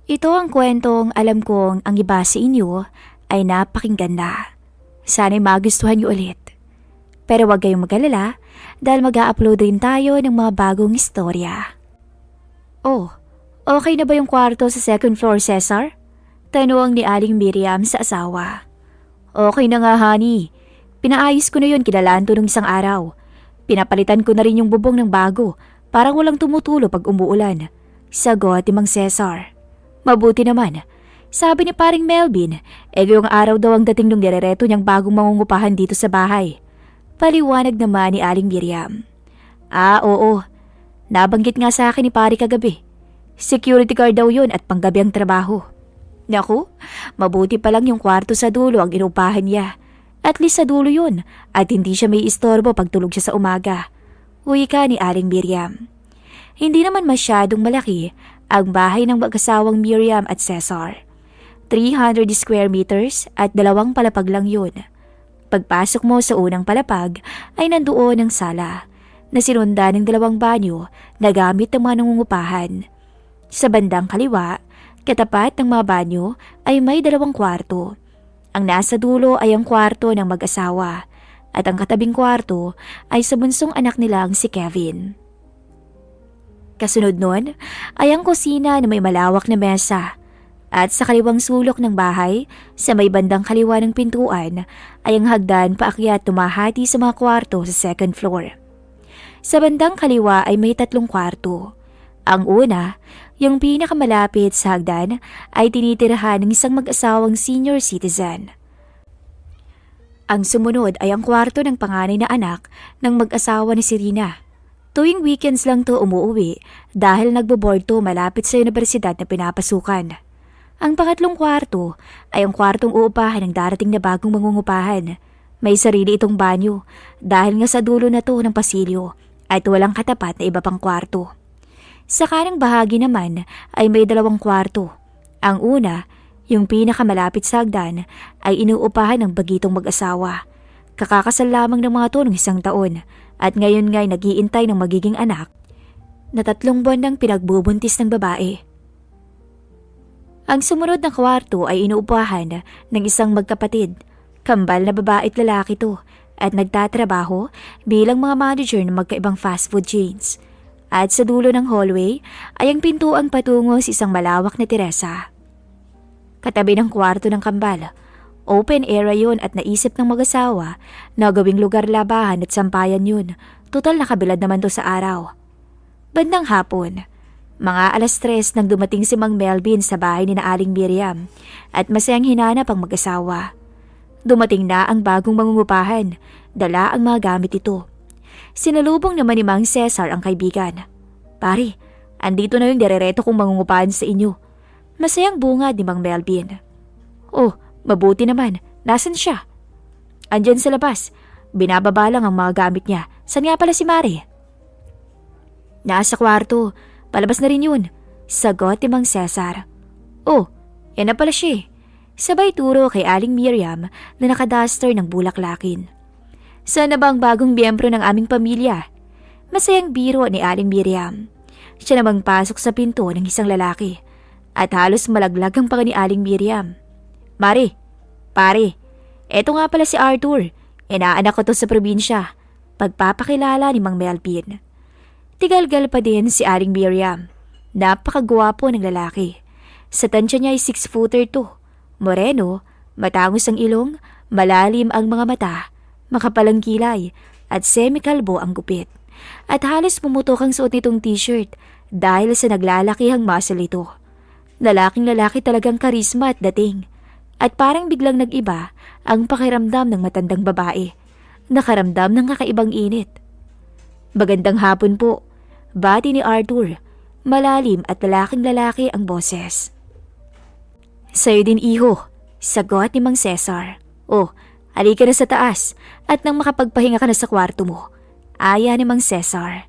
Ito ang kwentong alam kong ang iba sa inyo ay napakinggan na. Sana'y magustuhan niyo ulit. Pero huwag kayong mag-alala dahil mag-a-upload rin tayo ng mga bagong istorya. Oh, okay na ba yung kwarto sa second floor, Cesar? Tanong ni Aling Miriam sa asawa. Okay na nga, honey. Pinaayos ko na yun kinalanto nung isang araw. Pinapalitan ko na rin yung bubong ng bago, parang walang tumutulo pag umuulan. Sagot ni Mang Cesar. Mabuti naman. Sabi ni paring Melvin, yung araw daw ang dating nung nirereto niyang bagong mangungupahan dito sa bahay. Paliwanag naman ni Aling Miriam. Oo. Nabanggit nga sa akin ni pari kagabi. Security guard daw yun at panggabi ang trabaho. Naku, mabuti pa lang yung kwarto sa dulo ang inupahan niya. At least sa dulo yun at hindi siya may istorbo pag tulog siya sa umaga. Wika ni Aling Miriam. Hindi naman masyadong malaki ang bahay ng mag-asawang Miriam at Cesar. 300 square meters at 2 palapag lang yun. Pagpasok mo sa unang palapag ay nandoon ang sala na sinundan ng 2 banyo na gamit ng mga nangungupahan. Sa bandang kaliwa, katapat ng mga banyo ay may 2 kwarto. Ang nasa dulo ay ang kwarto ng mag-asawa at ang katabing kwarto ay sa bunsong anak nilang si Kevin. Kasunod nun ay ang kusina na may malawak na mesa at sa kaliwang sulok ng bahay, sa may bandang kaliwa ng pintuan ay ang hagdan paakyat tumahati sa mga kwarto sa second floor. Sa bandang kaliwa ay may 3 kwarto. Ang una, yung pinakamalapit sa hagdan ay tinitirahan ng isang mag-asawang senior citizen. Ang sumunod ay ang kwarto ng panganay na anak ng mag-asawa ni Serena. Tuwing weekends lang to umuwi dahil nagbo-board to malapit sa universidad na pinapasukan. Ang pangatlong kwarto ay ang kwartong uupahan ng darating na bagong mangungupahan. May sarili itong banyo dahil nga sa dulo na to ng pasilyo at walang katapat na iba pang kwarto. Sa kanang bahagi naman ay may 2 kwarto. Ang una, yung pinakamalapit sa hagdan, ay inuupahan ng bagitong mag-asawa. Kakakasal lamang ng mga to ng 1 taon. At ngayon nga'y nag-iintay ng magiging anak na 3 buwan ng pinagbubuntis ng babae. Ang sumunod na kwarto ay inuupahan ng isang magkapatid. Kambal na babae at lalaki to at nagtatrabaho bilang mga manager ng magkaibang fast food chains. At sa dulo ng hallway ay ang pintuang patungo sa isang malawak na teresa. Katabi ng kwarto ng kambal, open area yun at naisip ng mag-asawa na gawing lugar labahan at sampayan yun. Total nakabilad naman to sa araw. Bandang hapon, mga 3:00 nang dumating si Mang Melvin sa bahay ni na Aling Miriam at masayang hinanap ang mag-asawa. Dumating na ang bagong mangungupahan, dala ang mga gamit ito. Sinalubong naman ni Mang Cesar ang kaibigan. Pare, andito na yung direreto kong mangungupahan sa inyo. Masayang bungad ni Mang Melvin. Oh, mabuti naman. Nasaan siya? Andyan sa labas. Binababa lang ang mga gamit niya. Saan nga pala si Mare? Nasa kwarto. Palabas na rin yun. Sagot ni Mang Cesar. Oh, yan na pala siya. Sabay turo kay Aling Miriam na nakaduster ng bulaklakin. Saan na ba ang bagong miyembro ng aming pamilya? Masayang biro ni Aling Miriam. Siya namang pasok sa pinto ng isang lalaki. At halos malaglag ang panga ni Aling Miriam. Mare, pare, eto nga pala si Arthur. Inaanak ko to sa probinsya. Pagpapakilala ni Mang Melvin. Tigalgal pa din si Aling Miriam. Napakagwapo ng lalaki. Sa tansya niya ay 6-footer to. Moreno, matangos ang ilong, malalim ang mga mata, makapalang kilay, at semi-kalbo ang gupit. At halos pumutok ang suot nitong t-shirt dahil sa naglalakihang muscle ito. Lalaking lalaki talagang karisma at dating. At parang biglang nag-iba ang pakiramdam ng matandang babae. Nakaramdam ng kakaibang init. Magandang hapon po. Bati ni Arthur. Malalim at lalaking lalaki ang boses. Sa'yo din iho, sagot ni Mang Cesar. Oh, halika na sa taas at nang makapagpahinga ka na sa kwarto mo. Aya ni Mang Cesar.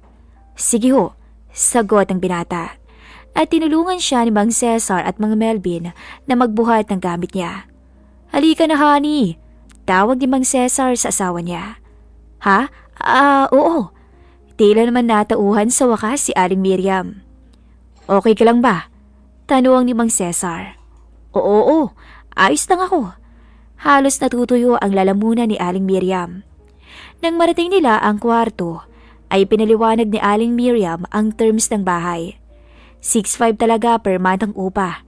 Sige ho, sagot ng binata. At tinulungan siya ni Mang Cesar at Mang Melvin na magbuhat ng gamit niya. Halika na, honey. Tawag ni Mang Cesar sa asawa niya. Ha? Oo. Tila naman natauhan sa wakas si Aling Miriam. Okay ka lang ba? Tanong ni Mang Cesar. Oo, ayos lang ako. Halos natutuyo ang lalamunan ni Aling Miriam. Nang marating nila ang kwarto, ay pinaliwanag ni Aling Miriam ang terms ng bahay. 6,500 talaga per month ang upa.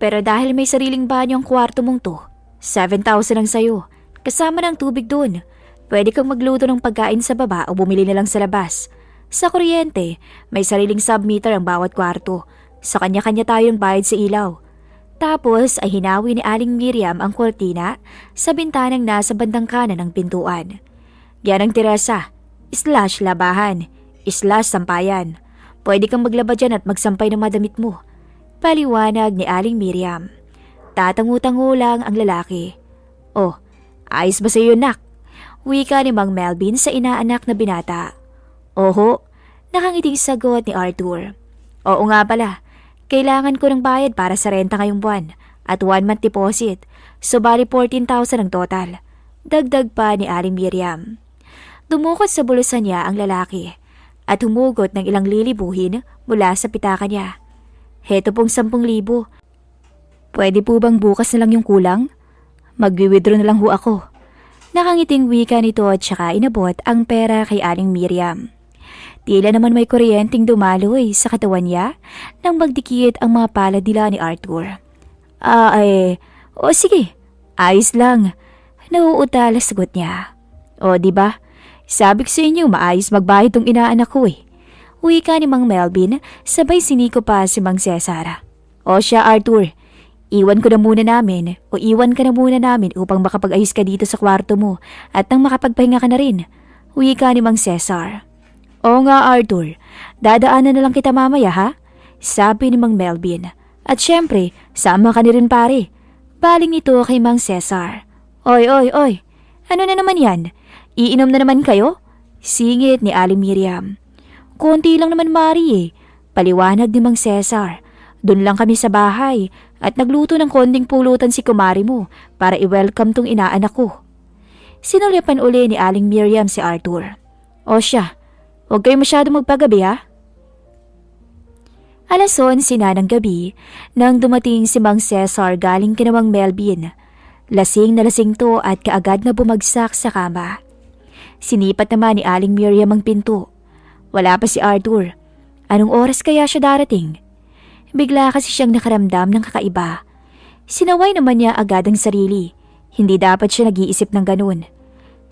Pero dahil may sariling banyo ang kwarto mong to, 7,000 ang sayo, kasama ng tubig dun. Pwede kang magluto ng pagkain sa baba o bumili na lang sa labas. Sa kuryente, may sariling submeter ang bawat kwarto. Sa kanya-kanya tayong bayad sa ilaw. Tapos ay hinawi ni Aling Miriam ang kortina sa bintanang nasa bandang kanan ng pintuan. Yan ang terasa, / labahan, / sampayan. Pwede kang maglaba dyan at magsampay ng madamit mo. Paliwanag ni Aling Miriam. Tatangu-tangu lang ang lalaki. Oh, ayos ba sa iyo, nak? Wika ni Mang Melvin sa inaanak na binata. Oho, nakangiting sagot ni Arthur. Oo nga pala, kailangan ko ng bayad para sa renta ngayong buwan at 1 month deposit, so bali 14,000 ang total. Dagdag pa ni Aling Miriam. Dumukot sa bulusan niya ang lalaki at humugot ng ilang lilibuhin mula sa pitaka niya. Heto pong 10,000. Pwede po bang bukas na lang yung kulang? Magwi-withdraw na lang ho ako. Nakangiting wika nito at saka inabot ang pera kay Aling Miriam. Tila naman may kuryenteng dumaloy sa katawan niya nang magdikit ang mga palad nila ni Arthur. Sige, ayos lang. Nauutal sagot niya. O diba, sabi ko sa inyo maayos magbayad tong inaanak ko eh. Wika ni Mang Melvin, sabay siniko pa si Mang Cesar. O siya Arthur, iwan ka na muna namin upang makapag-ayos ka dito sa kwarto mo at nang makapagpahinga ka na rin. Wika ni Mang Cesar. Oo nga Arthur, dadaanan na lang kita mamaya ha? Sabi ni Mang Melvin. At syempre, sama ka na rin pare. Baling nito kay Mang Cesar. Oy, ano na naman yan? Iinom na naman kayo? Singit ni Aling Miriam. Konti lang naman Mari eh. Paliwanag ni Mang Cesar. Doon lang kami sa bahay at nagluto ng konting pulutan si kumari mo para i-welcome tong inaanak ko. Sinulyapan uli ni Aling Miriam si Arthur. O siya, huwag kayo masyadong magpagabi ha? 11:00 ng gabi nang dumating si Mang Cesar galing kina Mang Melvin. Lasing na lasing to at kaagad na bumagsak sa kama. Sinipat naman ni Aling Miriam ang pinto. Wala pa si Arthur. Anong oras kaya siya darating? Bigla kasi siyang nakaramdam ng kakaiba. Sinaway naman niya agad ang sarili. Hindi dapat siya nag-iisip ng ganun.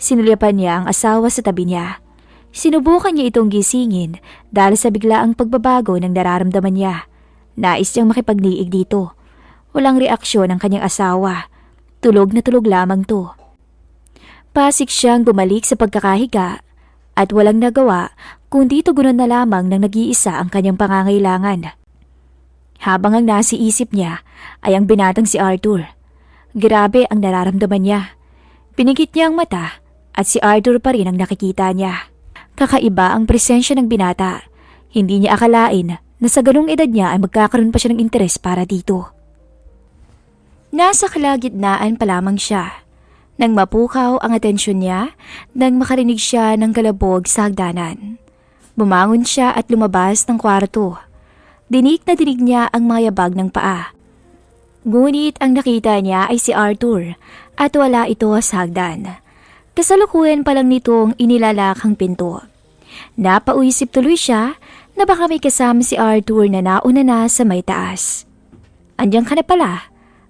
Sinulyapan niya ang asawa sa tabi niya. Sinubukan niya itong gisingin dahil sa biglaang pagbabago ng nararamdaman niya. Nais niyang makipagniig dito. Walang reaksyon ang kanyang asawa. Tulog na tulog lamang to. Pasik siyang bumalik sa pagkakahiga at walang nagawa kundi tugunan na lamang ng nag-iisa ang kanyang pangangailangan. Habang ang nasa isip niya ay ang binatang si Arthur. Grabe ang nararamdaman niya. Pinigit niya ang mata at si Arthur pa rin ang nakikita niya. Kakaiba ang presensya ng binata. Hindi niya akalain na sa ganung edad niya ay magkakaroon pa siya ng interes para dito. Nasa kalagitnaan pa lamang siya nang mapukaw ang atensyon niya nang makarinig siya ng kalabog sa hagdanan. Bumangon siya at lumabas ng kwarto. Dinig na dinig niya ang mga yabag ng paa. Ngunit ang nakita niya ay si Arthur at wala ito sa hagdan. Kasalukuyan pa lang nitong inilalak ang pinto. Napauisip tuloy siya na baka may kasama si Arthur na nauna na sa may taas. Andiyan ka na pala,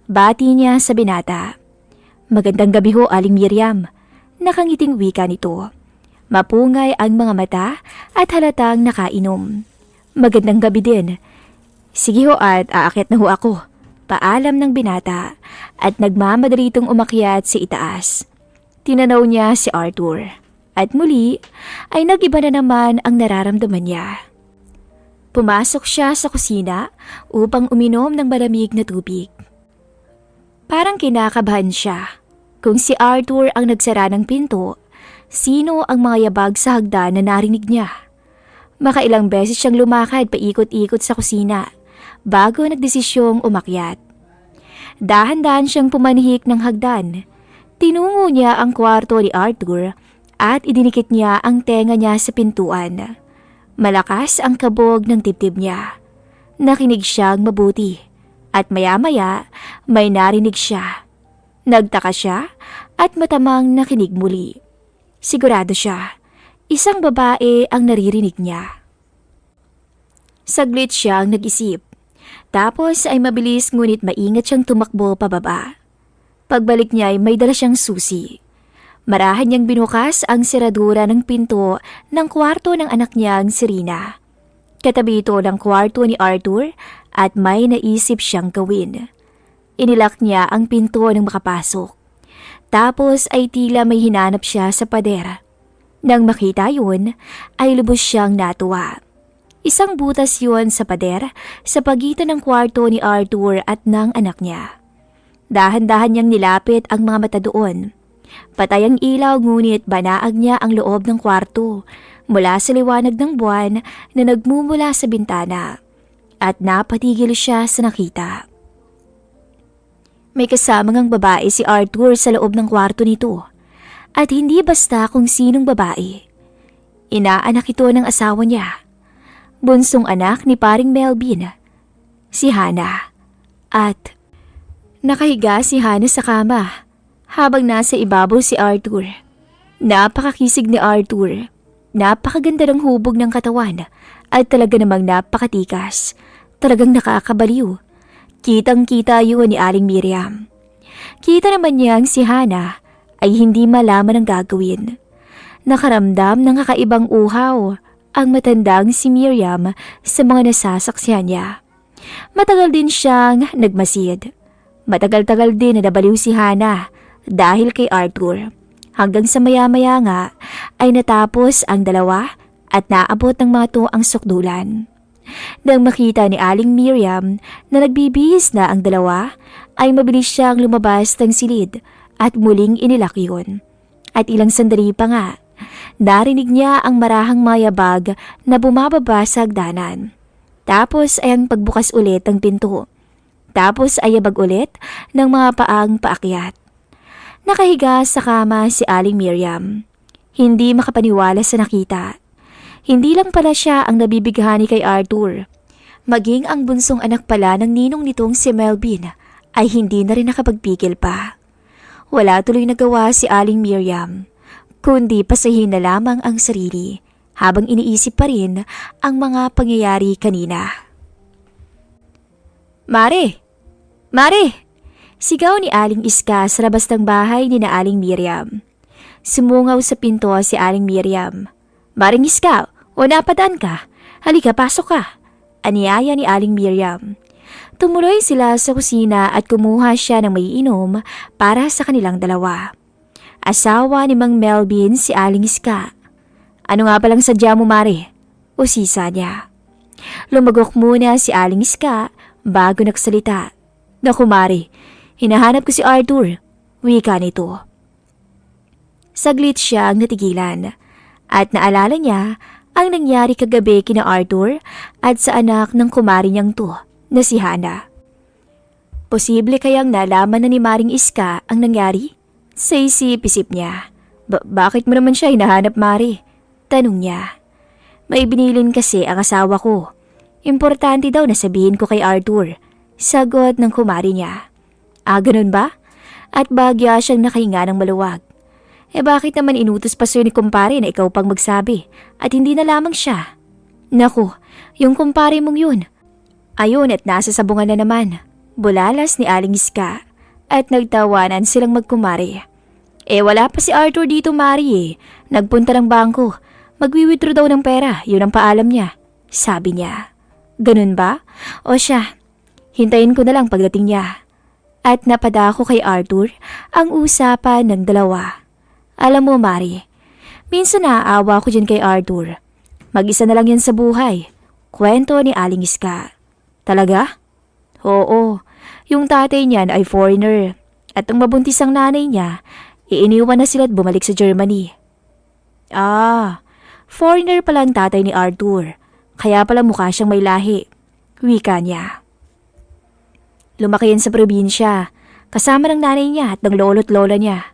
bati niya sa binata. Magandang gabi ho, Aling Miriam. Nakangiting wika nito. Mapungay ang mga mata at halatang nakainom. Magandang gabi din. Sige ho at aakyat na ho ako. Paalam ng binata at nagmamadali itong umakyat sa itaas. Tinanaw niya si Arthur at muli ay nag-iba na naman ang nararamdaman niya. Pumasok siya sa kusina upang uminom ng malamig na tubig. Parang kinakabahan siya. Kung si Arthur ang nagsara ng pinto, sino ang mga yabag sa hagdan na narinig niya? Makailang beses siyang lumakad paikot-ikot sa kusina bago nagdesisyong umakyat. Dahan-dahan siyang pumanhik ng hagdan. Tinungo niya ang kwarto ni Arthur at idinikit niya ang tenga niya sa pintuan. Malakas ang kabog ng dibdib niya. Nakinig siyang mabuti at maya-maya may narinig siya. Nagtaka siya at matamang nakinig muli. Sigurado siya, isang babae ang naririnig niya. Saglit siyang nag-isip. Tapos ay mabilis ngunit maingat siyang tumakbo pababa. Pagbalik niya ay may dala siyang susi. Marahan niyang binukas ang seradura ng pinto ng kwarto ng anak niyang si Rina. Katabi ito ng kwarto ni Arthur at may naisip siyang gawin. Inilak niya ang pinto nang makapasok. Tapos ay tila may hinanap siya sa pader. Nang makita yun, ay lubos siyang natuwa. Isang butas yun sa pader sa pagitan ng kwarto ni Arthur at ng anak niya. Dahan-dahan niyang nilapit ang mga mata doon. Patay ang ilaw ngunit banaag niya ang loob ng kwarto mula sa liwanag ng buwan na nagmumula sa bintana. At napatigil siya sa nakita. May kasamang ang babae si Arthur sa loob ng kwarto nito. At hindi basta kung sinong babae. Inaanak ito ng asawa niya. Bunsong anak ni paring Melvin, si Hannah. At nakahiga si Hannah sa kama habang nasa ibabaw si Arthur. Napakakisig ni Arthur. Napakaganda ng hubog ng katawan at talaga namang napakatikas. Talagang nakakabaliw. Kitang-kita yun ni Aling Miriam. Kita naman niyang si Hannah ay hindi malaman ang gagawin. Nakaramdam ng kakaibang uhaw ang matandang si Miriam sa mga nasasaksihan niya. Matagal din siyang nagmasid. Matagal-tagal din na nabaliw si Hannah dahil kay Arthur. Hanggang sa maya-maya nga ay natapos ang dalawa at naabot ng mga to ang sukdulan. Nang makita ni Aling Miriam na nagbibihis na ang dalawa, ay mabilis siyang lumabas ng silid at muling inilak yun. At ilang sandali pa nga, narinig niya ang marahang mayabag na bumababa sa hagdanan. Tapos ay ang pagbukas ulit ng pinto. Tapos ay yabag ulit ng mga paang paakyat. Nakahiga sa kama si Aling Miriam. Hindi makapaniwala sa nakita. Hindi lang pala siya ang nabibighani kay Arthur. Maging ang bunsong anak pala ng ninong nitong si Melvin ay hindi na rin nakapagpigil pa. Wala tuloy nagawa si Aling Miriam, kundi pasahin na lamang ang sarili habang iniisip pa rin ang mga pangyayari kanina. Mare! Mare! Sigaw ni Aling Iska sa labas ng bahay ni na Aling Miriam. Sumungaw sa pinto si Aling Miriam. Maring Iska, o napadaan ka? Halika, pasok ka. Aniyaya ni Aling Miriam. Tumuloy sila sa kusina at kumuha siya ng maiinom para sa kanilang dalawa. Asawa ni Mang Melvin si Aling Iska. Ano nga palang sadya mo, Mare? Usisa niya. Lumagok muna si Aling Iska bago nagsalita. Naku, Mare, hinahanap ko si Arthur. Wika nito. Saglit siyang natigilan at naalala niya ang nangyari kagabi kina Arthur at sa anak ng kumari niyang to na si Hannah. Posible kayang nalaman na ni Maring Iska ang nangyari? Sa isip-isip niya. Bakit mo naman siya hinahanap, Mari? Tanong niya. May binilin kasi ang asawa ko. Importante daw na sabihin ko kay Arthur. Sagot ng kumari niya. Ganun ba? At bagya siyang nakahinga ng maluwag. Bakit naman inutos pa sa'yo ni kumpare na ikaw pang magsabi at hindi na lamang siya? Naku, yung kumpare mong yun. Ayun at nasa sabungan na naman. Bulalas ni Aling Iska at nagtawanan silang magkumari. Wala pa si Arthur dito, Mari. Nagpunta ng bangko. Magwi-withdraw daw ng pera, yun ang paalam niya. Sabi niya. Ganun ba? O siya, hintayin ko na lang pagdating niya. At napadako kay Arthur ang usapan ng dalawa. Alam mo, Mari, minsan naaawa ko dyan kay Arthur. Mag-isa na lang yan sa buhay. Kwento ni Aling Iska. Talaga? Oo, yung tatay niyan ay foreigner. At ang mabuntis ang nanay niya, iiniwan na sila at bumalik sa Germany. Foreigner pala ang tatay ni Arthur. Kaya pala mukha siyang may lahi. Wika niya. Lumaki yan sa probinsya, kasama ng nanay niya at ng lolo't lola niya.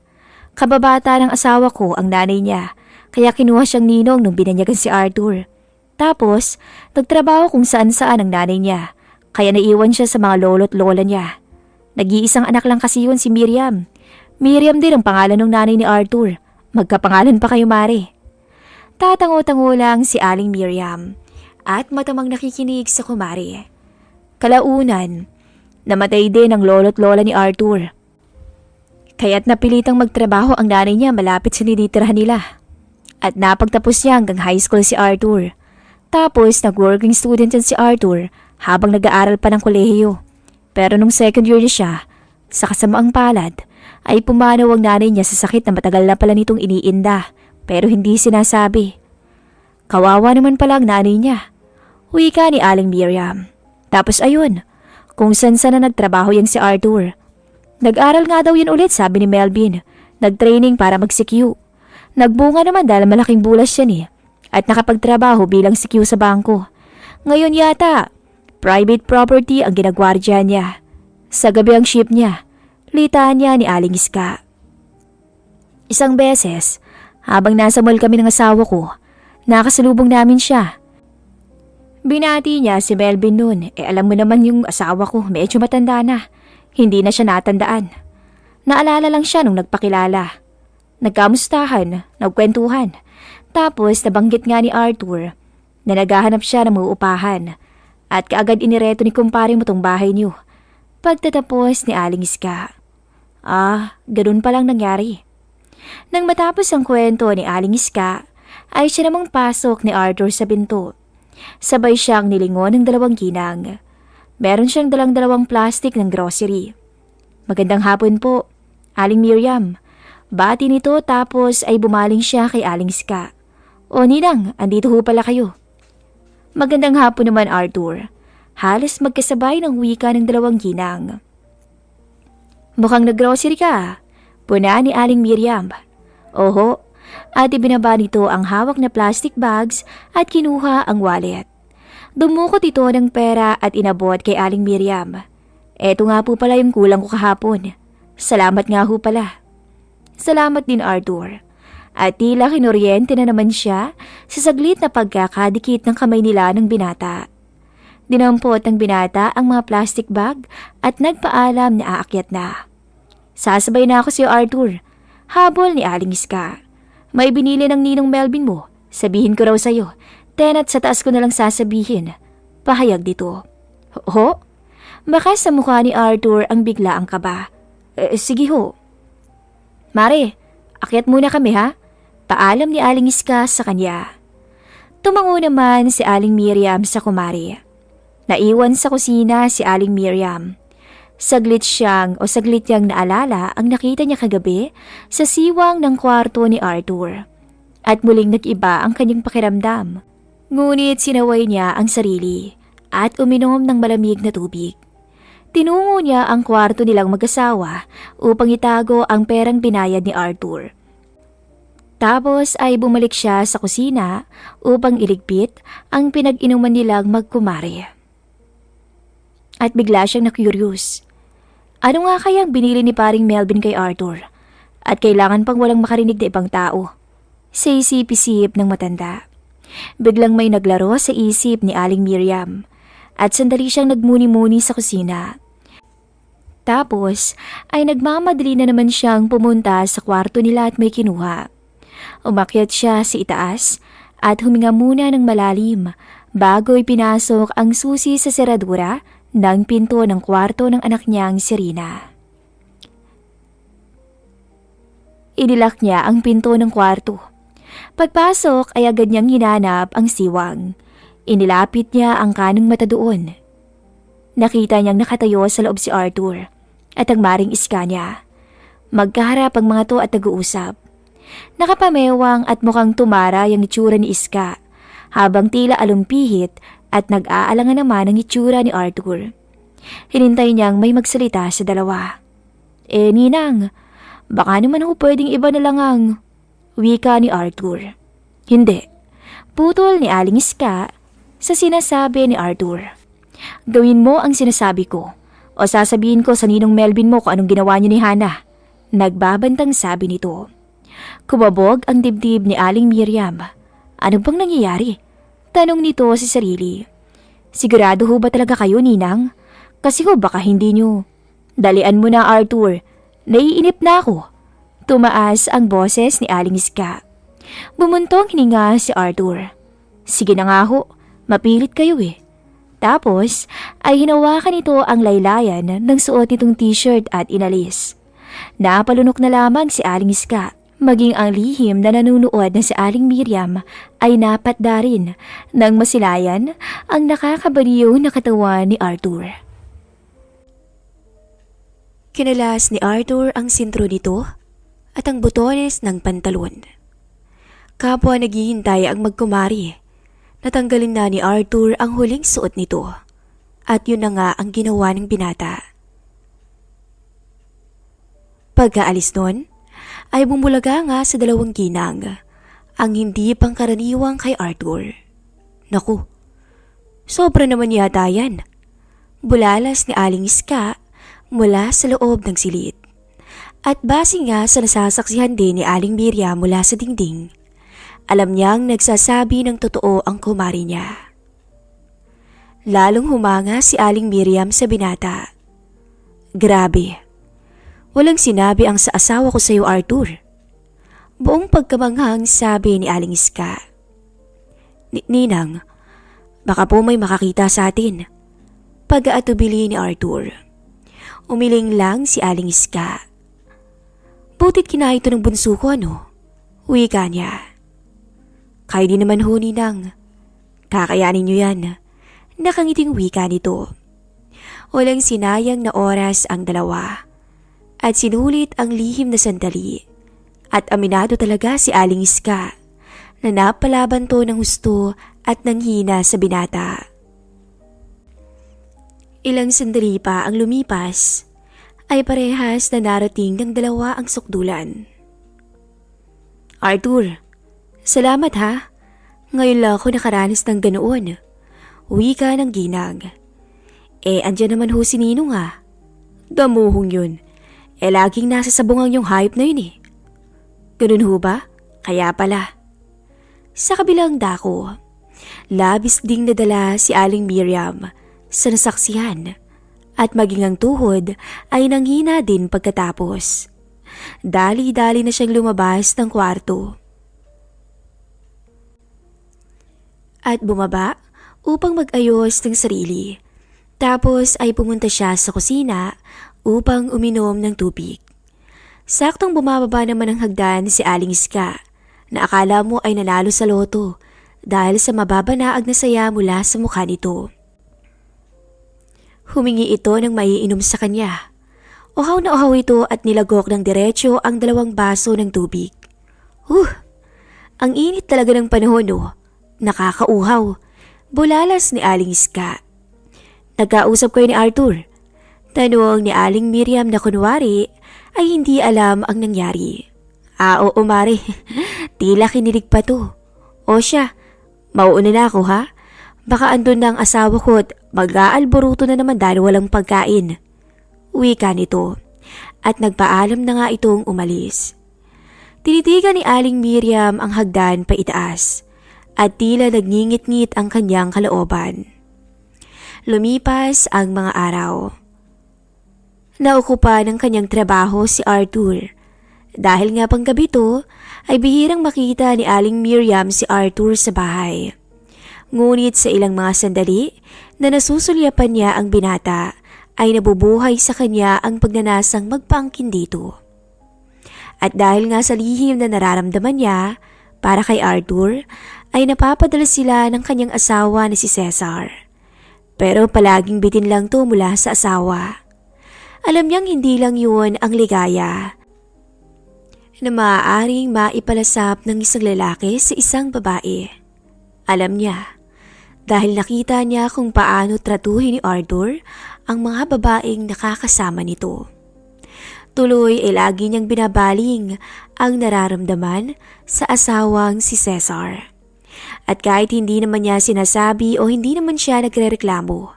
Kababata ng asawa ko ang nanay niya Kaya kinuha siyang ninong nung binanyagan si Arthur. Tapos, nagtrabaho kung saan-saan ang nanay niya. Kaya naiwan siya sa mga lolo't lola niya. Nag-iisang anak lang kasi yun si Miriam. Miriam din ang pangalan ng nanay ni Arthur. Magkapangalan pa kayo, Mare. Tatango-tango lang si Aling Miriam at matamang nakikinig sa kumare. Kalaunan, namatay din ang lolo't lola ni Arthur. Kaya't napilitang magtrabaho ang nanay niya malapit sa tinitirahan nila. At napagtapos niya hanggang high school si Arthur. Tapos nag-working student yan si Arthur habang nag-aaral pa ng kolehiyo. Pero nung second year niya siya, sa kasamaang palad, ay pumanaw ang nanay niya sa sakit na matagal na pala nitong iniinda pero hindi sinasabi. Kawawa naman pala ang nanay niya. Wika ni Aling Miriam. Tapos ayun, kung saan na nagtrabaho yan si Arthur. Nag-aral nga daw yun ulit, sabi ni Melvin. Nag-training para mag-CQ. Nagbunga naman dahil malaking bulas yan at nakapagtrabaho bilang CQ sa bangko. Ngayon yata, private property ang ginagwardya niya. Sa gabi ang ship niya, litaan niya ni Aling Iska. Isang beses, habang nasa mall kami ng asawa ko, nakasalubong namin siya. Binati niya si Melvin noon, alam mo naman yung asawa ko, medyo matanda na. Hindi na siya natandaan. Naalala lang siya nung nagpakilala. Nagkamustahan, nagkwentuhan. Tapos nabanggit nga ni Arthur na naghahanap siya ng mauupahan at kaagad inireto ni kumpare mo tong bahay niyo. Pagtatapos ni Aling Iska. Ganun palang nangyari. Nang matapos ang kwento ni Aling Iska, ay siya namang pasok ni Arthur sa pinto. Sabay siyang nilingon ng dalawang ginang. Meron siyang dalang-dalawang plastic ng grocery. Magandang hapon po, Aling Miriam. Bati nito tapos ay bumaling siya kay Aling Iska. O ninang, andito ho pala kayo. Magandang hapon naman, Arthur. Halos magkasabay ng wika ng dalawang ginang. Mukhang naggrocery ka. Puna ni Aling Miriam. Oho, at ibinaba nito ang hawak na plastic bags at kinuha ang wallet. Dumukot ito ng pera at inabot kay Aling Miriam. Eto nga po pala yung kulang ko kahapon. Salamat nga ho pala. Salamat din, Arthur. At tila kinoryente na naman siya sa saglit na pagkakadikit ng kamay nila ng binata. Dinampot ng binata ang mga plastic bag at nagpaalam na aakyat na. Sasabay na ako si Arthur. Habol ni Aling Iska. May binili ng ninong Melvin mo. Sabihin ko raw sa'yo. Tena't sa taas ko nalang sasabihin. Pahayag dito. Ho? Baka sa mukha ni Arthur ang bigla ang kaba. Sige ho. Mare, akyat muna kami ha. Paalam ni Aling Iska sa kanya. Tumango naman si Aling Miriam sa kumari. Naiwan sa kusina si Aling Miriam. Saglit niyang naalala ang nakita niya kagabi sa siwang ng kwarto ni Arthur. At muling nag-iba ang kanyang pakiramdam. Ngunit sinaway niya ang sarili at uminom ng malamig na tubig. Tinungo niya ang kwarto nilang mag-asawa upang itago ang perang binayad ni Arthur. Tapos ay bumalik siya sa kusina upang iligpit ang pinag-inuman nilang magkumare. At bigla siyang na-curious. Ano nga kayang binili ni paring Melvin kay Arthur? At kailangan pang walang makarinig na ibang tao. Sa isip-isip ng matanda. Biglang may naglaro sa isip ni Aling Miriam. At sandali siyang nagmuni-muni sa kusina. Tapos ay nagmamadali na naman siyang pumunta sa kwarto nila at may kinuha. Umakyat siya sa itaas at huminga muna ng malalim bago ipinasok ang susi sa seradura ng pinto ng kwarto ng anak niyang si Rina. Inilak niya ang pinto ng kwarto. Pagpasok ay agad niyang hinanap ang siwang. Inilapit niya ang kanang mata doon. Nakita niyang nakatayo sa loob si Arthur at ang maring Iska niya. Magkaharap ang mga to at nag-uusap. Nakapamewang at mukhang tumara yung itsura ni Iska habang tila alumpihit at nag-aalangan naman ang itsura ni Arthur. Hinintay niyang may magsalita sa dalawa. Ninang, baka naman ho pwedeng iba na lang ang wika ni Arthur. Hindi. Putol ni Aling Iska sa sinasabi ni Arthur. Gawin mo ang sinasabi ko o sasabihin ko sa ninong Melvin mo kung anong ginawa niyo ni Hannah. Nagbabantang sabi nito. Kumabog ang dibdib ni Aling Miriam. Ano bang nangyayari? Tanong nito sa sarili. Sigurado ho ba talaga kayo, Ninang? Kasi ho baka hindi nyo. Dalian mo na, Arthur. Naiinip na ako. Tumaas ang boses ni Aling Iska. Bumuntong hininga si Arthur. Sige na nga ho, mapilit kayo eh. Tapos ay hinawakan nito ang laylayan ng suot nitong t-shirt at inalis. Napalunok na lamang si Aling Iska. Maging ang lihim na nanunood na si Aling Miriam ay napatda rin nang masilayan ang nakakabaliw na katawan ni Arthur. Kinalas ni Arthur ang sintro nito at ang butones ng pantalon. Kapwa naghihintay ang magkumari. Natanggalin na ni Arthur ang huling suot nito at yun na nga ang ginawa ng binata. Pagkaalis nun, ay bumulaga nga sa dalawang ginang ang hindi pangkaraniwang kay Arthur. Naku, sobra naman yata yan. Bulalas ni Aling Iska mula sa loob ng silid. At base nga sa nasasaksihan din ni Aling Miriam mula sa dingding, alam niyang nagsasabi ng totoo ang kumari niya. Lalong humanga si Aling Miriam sa binata. Grabe. Walang sinabi ang sa asawa ko sa iyo, Arthur. Buong pagkamanghang sabi ni Aling Iska. Ninang, baka po may makakita sa atin. Pag-aatubili ni Arthur. Umiling lang si Aling Iska. Butit kinain ito ng bunso ko, ano? Wika niya. Kaya di naman ho, Ninang. Kakayanin niyo yan. Nakangiting wika nito. Walang sinayang na oras ang dalawa. At sinulit ang lihim na sandali. At aminado talaga si Aling Iska na napalaban to ng husto at nanghina sa binata. Ilang sandali pa ang lumipas ay parehas na narating ng dalawa ang sukdulan. Arthur, salamat ha. Ngayon lang ako nakaranas ng ganoon. Wika ng ginang. Andyan naman ho si Ninong ha. Damuhong yun. Laging nasa sabungang yung hype na yun eh. Ganun ho ba? Kaya pala. Sa kabilang dako, labis ding nadala si Aling Miriam sa nasaksihan at maging ang tuhod ay nanghina din pagkatapos. Dali-dali na siyang lumabas ng kwarto. At bumaba upang mag-ayos ng sarili. Tapos ay pumunta siya sa kusina upang uminom ng tubig. Saktong bumababa naman ang hagdan si Aling Iska na akala mo ay nanalo sa loto dahil sa mababanaag na saya mula sa mukha nito. Humingi ito ng maiinom sa kanya. Uhaw na uhaw ito at nilagok ng diretsyo ang 2 baso ng tubig. Ang init talaga ng panahon no. Nakakauhaw. Bulalas ni Aling Iska. Nagkausap kayo ni Arthur? Tanong ni Aling Miriam na kunwari ay hindi alam ang nangyari. Oo, Mare. Tila kinilig pa to. O siya, mauuna na ako ha? Baka andun na ang asawa ko at mag-aalboruto na naman dahil walang pagkain. Wika nito. At nagpaalam na nga itong umalis. Tinitigan ni Aling Miriam ang hagdan pa itaas. At tila nagngingit-ngit ang kanyang kalooban. Lumipas ang mga araw. Naukupa ng kanyang trabaho si Arthur. Dahil nga panggabi to, ay bihirang makita ni Aling Miriam si Arthur sa bahay. Ngunit sa ilang mga sandali na nasusulyapan niya ang binata, ay nabubuhay sa kanya ang pagnanasang magpaangkin dito. At dahil nga sa lihim na nararamdaman niya, para kay Arthur, ay napapadala sila ng kanyang asawa na si Cesar. Pero palaging bitin lang to mula sa asawa. Alam niyang hindi lang yun ang ligaya na maaaring maipalasap ng isang lalaki sa isang babae. Alam niya, dahil nakita niya kung paano tratuhin ni Arthur ang mga babaeng nakakasama nito. Tuloy ay lagi niyang binabaling ang nararamdaman sa asawang si Cesar. At kahit hindi naman niya sinasabi o hindi naman siya nagrereklamo,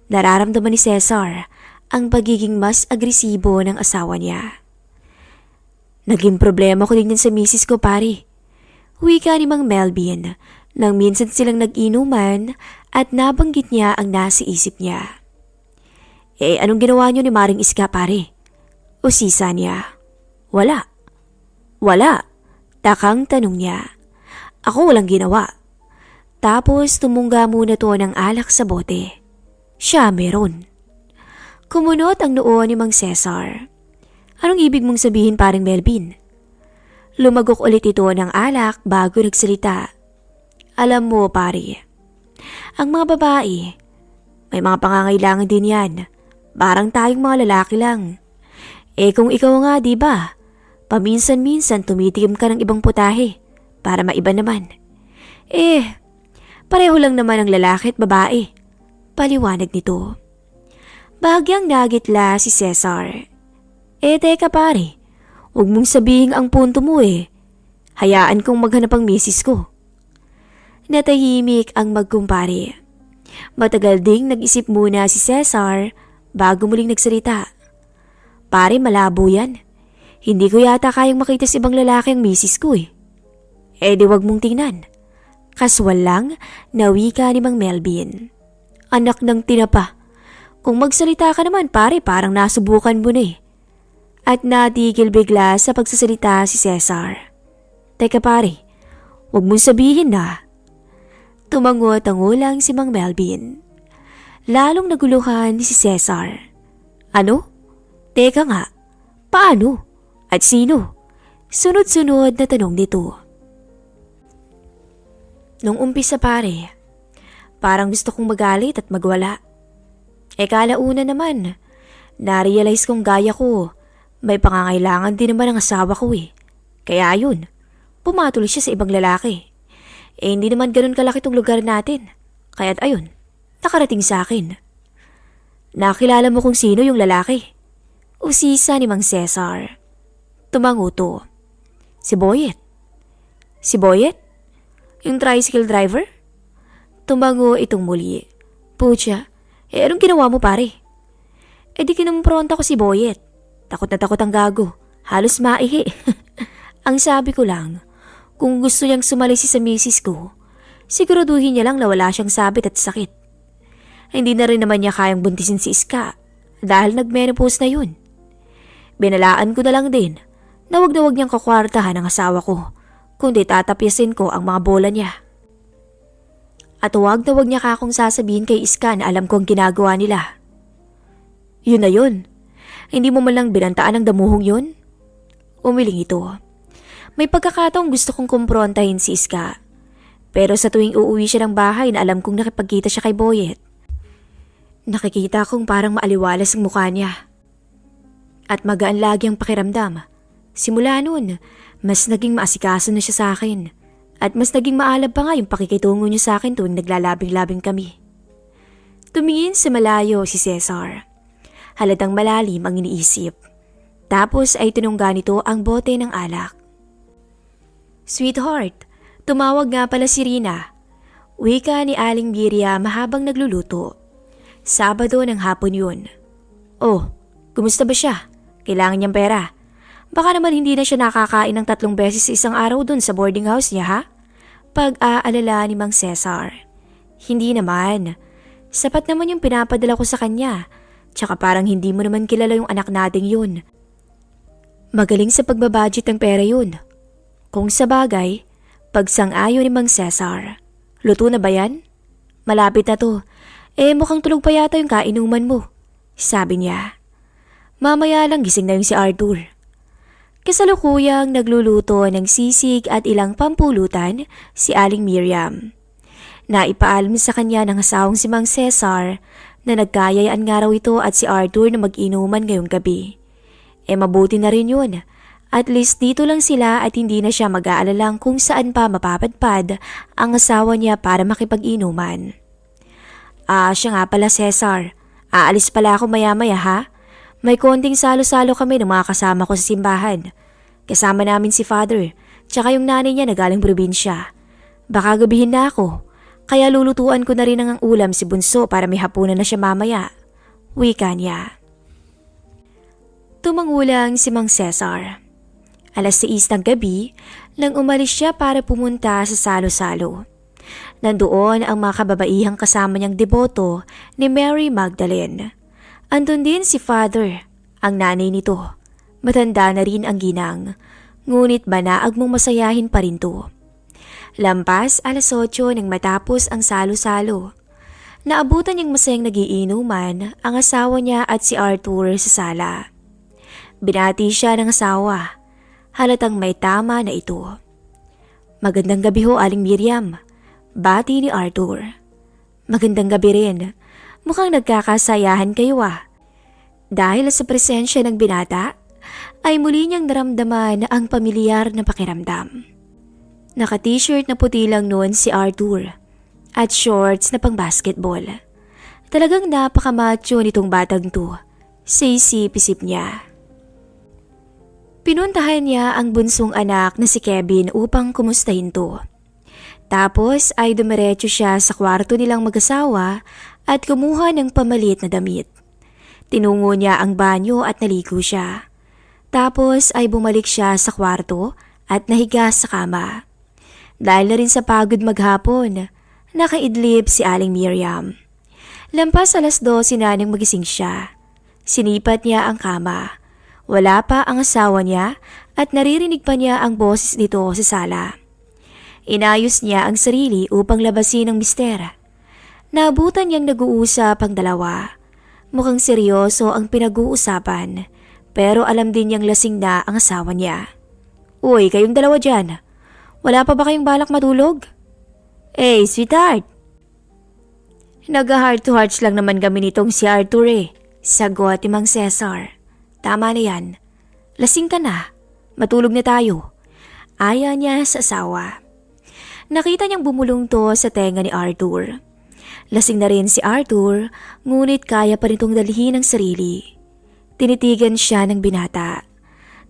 nararamdaman ni Cesar ang pagiging mas agresibo ng asawa niya. Naging problema ko din yan sa misis ko, pare. Wika ni Mang Melvin nang minsan silang nag-inuman at nabanggit niya ang nasa isip niya. Anong ginawa niyo ni Maring Iska, pare? Usisa niya. Wala. Wala. Takang tanong niya. Ako walang ginawa. Tapos tumungga muna to ng alak sa bote. Siya meron. Kumunot ang noo ni Mang Cesar. Anong ibig mong sabihin, paring Melvin? Lumagok ulit ito ng alak bago nagsalita. Alam mo, pare, ang mga babae, may mga pangangailangan din yan. Parang tayong mga lalaki lang. Kung ikaw nga, di ba? Paminsan-minsan tumitikim ka ng ibang putahe para maiba naman. Pareho lang naman ang lalaki at babae. Paliwanag nito. Bahagyang nagitla si Cesar. Teka pare, huwag mong sabihin ang punto mo Hayaan kong maghanap ang misis ko. Natahimik ang magkumpare. Matagal ding nag-isip muna si Cesar bago muling nagsalita. Pare, malabo yan. Hindi ko yata kayang makita sa ibang lalaki ang misis ko di wag mong tingnan. Kaswal lang na wika ni Mang Melvin. Anak ng tinapa. Kung magsalita ka naman pare, parang nasubukan mo na At natigil bigla sa pagsasalita si Cesar. Teka pare, huwag mong sabihin na. Tumango-tango lang si Mang Melvin. Lalong naguluhan si Cesar. Ano? Teka nga, paano? At sino? Sunod-sunod na tanong nito. Nung umpisa pare, parang gusto kong magalit at magwala. Kalauna naman, na-realize kong gaya ko, may pangangailangan din naman ang asawa ko Kaya yun, pumatuloy siya sa ibang lalaki. Hindi naman ganun kalaki tong lugar natin. Kaya't ayun, nakarating sa akin. Nakilala mo kung sino yung lalaki? Usisa ni Mang Cesar. Tumango to. Si Boyet. Si Boyet? Yung tricycle driver? Tumango itong muli. Pucha, anong ginawa mo pare? Di kinampronta ko si Boyet. Takot na takot ang gago. Halos maihi. Ang sabi ko lang, kung gusto niyang sumalisi sa misis ko, siguraduhin niya lang na wala siyang sabit at sakit. Hindi na rin naman niya kayang buntisin si Iska dahil nag-menopause na yun. Binalaan ko na lang din na wag niyang kakwartahan ang asawa ko, kundi tatapyasin ko ang mga bola niya. At wag niya kakong sasabihin kay Iska na alam ko ang ginagawa nila. Yun na yun. Hindi mo man lang binantaan ang damuhong yun? Umiling ito. May pagkakataong gusto kong kumprontahin si Iska. Pero sa tuwing uuwi siya ng bahay na alam kong nakipagkita siya kay Boyet, nakikita kong parang maaliwalas ang mukha niya. At magaan lagi ang pakiramdam. Simula noon, mas naging maasikaso na siya sa akin. At mas naging maalab pa nga yung pakikitungo niya sa akin tuwing naglalabing-labing kami. Tumingin sa malayo si Cesar. Halatang malalim ang iniisip. Tapos ay tinungga nito ang bote ng alak. Sweetheart, tumawag nga pala si Rina. Wika ni Aling Miriam mahabang nagluluto. Sabado ng hapon yun. Oh, kumusta ba siya? Kailangan niyang pera. Baka naman hindi na siya nakakain ng 3 beses sa isang araw dun sa boarding house niya ha? Pag-aalala ni Mang Cesar. Hindi naman. Sapat naman yung pinapadala ko sa kanya. Tsaka parang hindi mo naman kilala yung anak nating yun. Magaling sa pagbabudget ng pera yun. Kung sa bagay, pagsang-ayon ni Mang Cesar. Luto na ba yan? Malapit na to. Mukhang tulog pa yata yung kainuman mo. Sabi niya. Mamaya lang gising na yung si Arthur. Kasalukuyang nagluluto ng sisig at ilang pampulutan si Aling Miriam. Naipaalam sa kanya ng asawang si Mang Cesar na nagkayayaan nga raw ito at si Arthur na mag-inuman ngayong gabi. Mabuti na rin yun. At least dito lang sila at hindi na siya mag-aalalang kung saan pa mapapadpad ang asawa niya para makipag-inuman. Siya nga pala Cesar. Aalis pala ako maya-maya ha? May konting salo-salo kami ng mga kasama ko sa simbahan. Kasama namin si Father, tsaka yung nanay niya na galing probinsya. Baka gabihin na ako, kaya lulutuan ko na rin ang ulam si Bunso para may hapunan na siya mamaya. Wika niya. Tumangulang si Mang Cesar. 6 ng gabi nang umalis siya para pumunta sa salo-salo. Nandoon ang mga kababaihang kasama niyang deboto ni Mary Magdalene. Andun din si Father, ang nanay nito. Matanda na rin ang ginang, ngunit manaag mong masayahin pa rin to. Lampas 8:00 nang matapos ang salo-salo. Naabutan niyang masayang nagiinuman ang asawa niya at si Arthur sa sala. Binati siya ng asawa. Halatang may tama na ito. Magandang gabi ho, Aling Miriam. Bati ni Arthur. Magandang gabi rin. Mukhang nagkakasayahan kayo ah. Dahil sa presensya ng binata, ay muli niyang naramdaman ang pamilyar na pakiramdam. Naka-t-shirt na puti lang noon si Arthur at shorts na pang basketball. Talagang napakamacho nitong batang to, sa isip-isip niya. Pinuntahan niya ang bunsong anak na si Kevin upang kumustahin to. Tapos ay dumiretso siya sa kwarto nilang mag-asawa at kumuha ng pamaliit na damit. Tinungo niya ang banyo at naligo siya. Tapos ay bumalik siya sa kwarto at nahiga sa kama. Dahil na rin sa pagod maghapon, nakaidlip si Aling Miriam. Lampas 12:00 na nang magising siya. Sinipat niya ang kama. Wala pa ang asawa niya at naririnig pa niya ang boses nito sa sala. Inayos niya ang sarili upang labasin ang mister. Naabutan niyang nag-uusap ang dalawa. Mukhang seryoso ang pinag-uusapan, pero alam din niyang lasing na ang asawa niya. Uy, kayong dalawa dyan. Wala pa ba kayong balak matulog? Hey, sweetheart. Nag-heart to hearts lang naman kami nitong si Arthur eh. Sagot ni Mang Cesar. Tama na yan. Lasing ka na. Matulog na tayo. Aya niya sa asawa. Nakita niyang bumulong to sa tenga ni Arthur. Lasing na rin si Arthur, ngunit kaya pa rin itong dalhin ang sarili. Tinitigan siya ng binata.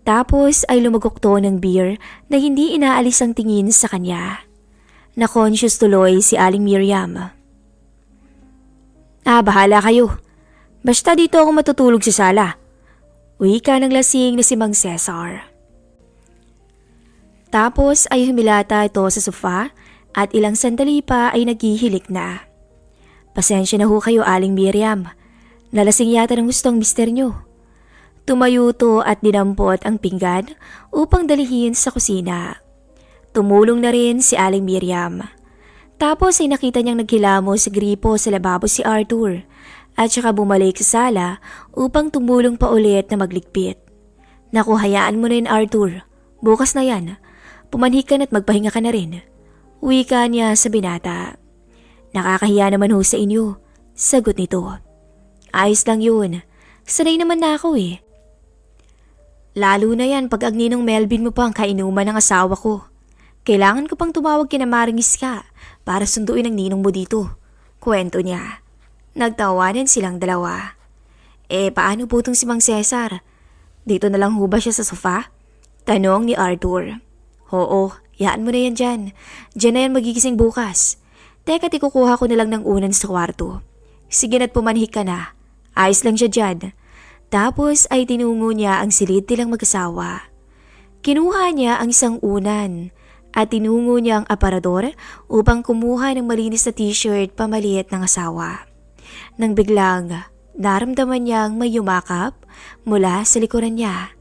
Tapos ay lumagok to ng beer na hindi inaalis ang tingin sa kanya. Na-conscious tuloy si Aling Miriam. Bahala kayo. Basta dito ako matutulog sa sala. Wika ng lasing na si Mang Cesar. Tapos ay humilata ito sa sofa at ilang sandali pa ay naghihilik na. Pasensya na ho kayo, Aling Miriam. Nalasing yata ng gustong mister nyo. Tumayo to at dinampot ang pinggan upang dalihin sa kusina. Tumulong na rin si Aling Miriam. Tapos ay nakita niyang naghilamos sa gripo sa lababo si Arthur at saka bumalik sa sala upang tumulong pa ulit na magligpit. Naku, hayaan mo na yun, Arthur. Bukas na yan. Pumanhik ka na't magpahinga ka na rin. Wika niya sa binata. Nakakahiya naman ho sa inyo. Sagot nito. Ayos lang yun. Sanay naman na ako eh. Lalo na yan pag agninong Melvin mo pa ang kainuman ng asawa ko. Kailangan ko pang tumawag kina Maring Iska para sunduin ang ninong mo dito. Kwento niya. Nagtawanan silang dalawa. Paano po itong si Mang Cesar? Dito na lang ho ba siya sa sofa? Tanong ni Arthur. Oo, yaan mo na yan dyan. Dyan na yan magigising bukas. Teka, tikukuha ko na lang ng unan sa kwarto. Sige na't pumanhik ka na. Ayos lang siya dyan. Tapos ay tinungo niya ang silid nilang mag-asawa. Kinuha niya ang isang unan at tinungo niya ang aparador upang kumuha ng malinis na t-shirt pamaliit ng asawa. Nang biglang naramdaman niyang may yumakap mula sa likuran niya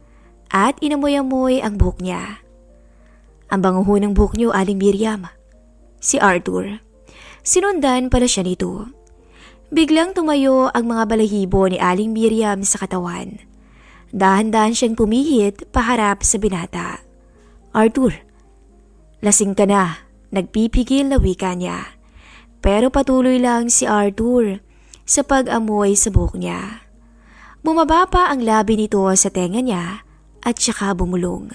at inamoy-amoy ang buhok niya. Ang bango ng buhok niyo, Aling Miriam. Si Arthur. Sinundan pala siya nito. Biglang tumayo ang mga balahibo ni Aling Miriam sa katawan. Dahan-dahan siyang pumihit paharap sa binata. Arthur, lasing ka na. Nagpipigil na wika niya. Pero patuloy lang si Arthur sa pag-amoy sa buhok niya. Bumaba pa ang labi nito sa tenga niya at saka bumulong.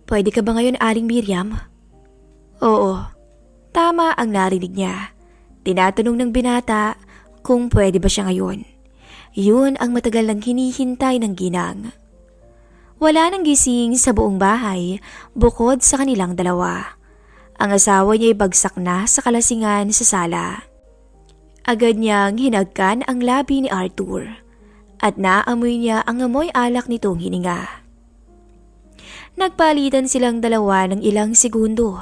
Pwede ka ba ngayon, Aling Miriam? Oo, tama ang narinig niya. Tinatanong ng binata kung pwede ba siya ngayon. Yun ang matagal nang hinihintay ng ginang. Wala nang gising sa buong bahay bukod sa kanilang dalawa. Ang asawa niya ay bagsak na sa kalasingan sa sala. Agad niyang hinagkan ang labi ni Arthur at naamoy niya ang amoy alak nitong hininga. Nagpalitan silang dalawa ng ilang segundo.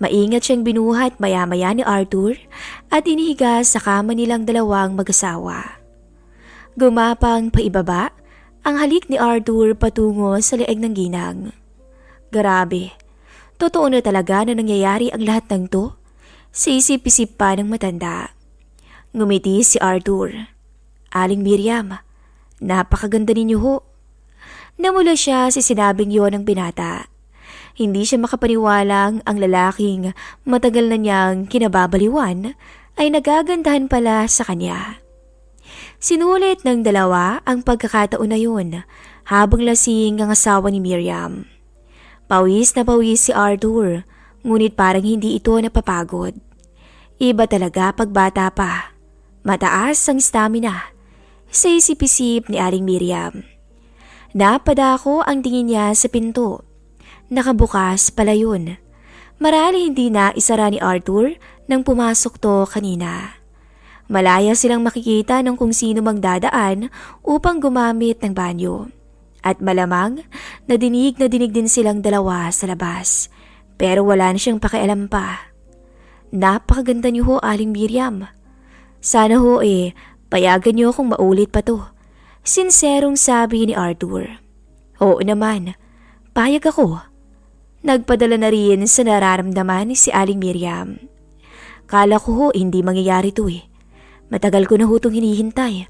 Maingat siyang binuhat maya-maya ni Arthur at inihiga sa kama nilang dalawang mag-asawa. Gumapang paibaba ang halik ni Arthur patungo sa leeg ng ginang. Grabe, totoo na talaga na nangyayari ang lahat ng to? Sa isip-isip pa ng matanda. Ngumiti si Arthur. Aling Miriam, napakaganda ninyo ho. Namula siya sa sinabing yon ng binata. Hindi siya makapaniwalang ang lalaking matagal na niyang kinababaliwan ay nagagandahan pala sa kanya. Sinulit ng dalawa ang pagkakataon na yun habang lasing ang asawa ni Miriam. Pawis na pawis si Arthur, ngunit parang hindi ito napapagod. Iba talaga pagbata pa. Mataas ang stamina. Sa isip-isip ni Aling Miriam. Napadako ang tingin niya sa pinto. Nakabukas pala yun. Marali hindi na isara ni Arthur nang pumasok to kanina. Malaya silang makikita ng kung sino mang dadaan upang gumamit ng banyo. At malamang nadinig din silang dalawa sa labas. Pero wala na siyang pakialam pa. Napakaganda niyo ho, Aling Miriam. Sana ho payagan niyo akong maulit pa to. Sinserong sabi ni Arthur. Oo naman, payag ako. Nagpadala na rin sa nararamdaman si Aling Miriam. Kala ko ho hindi mangyayari to Matagal ko na ho itong hinihintay.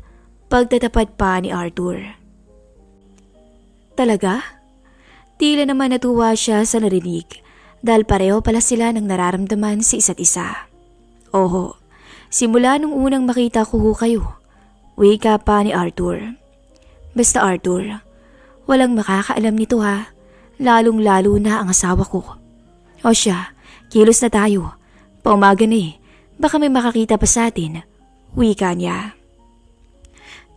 Pagtatapat pa ni Arthur. Talaga? Tila naman natuwa siya sa narinig dahil pareho pala sila ng nararamdaman sa isa't isa. Oho, simula nung unang makita ko ho kayo. Wika pa ni Arthur. Basta Arthur, walang makakaalam nito ha. Lalong-lalo na ang asawa ko. O siya, kilos na tayo. Paumaga na baka may makakita pa sa atin. Wika niya.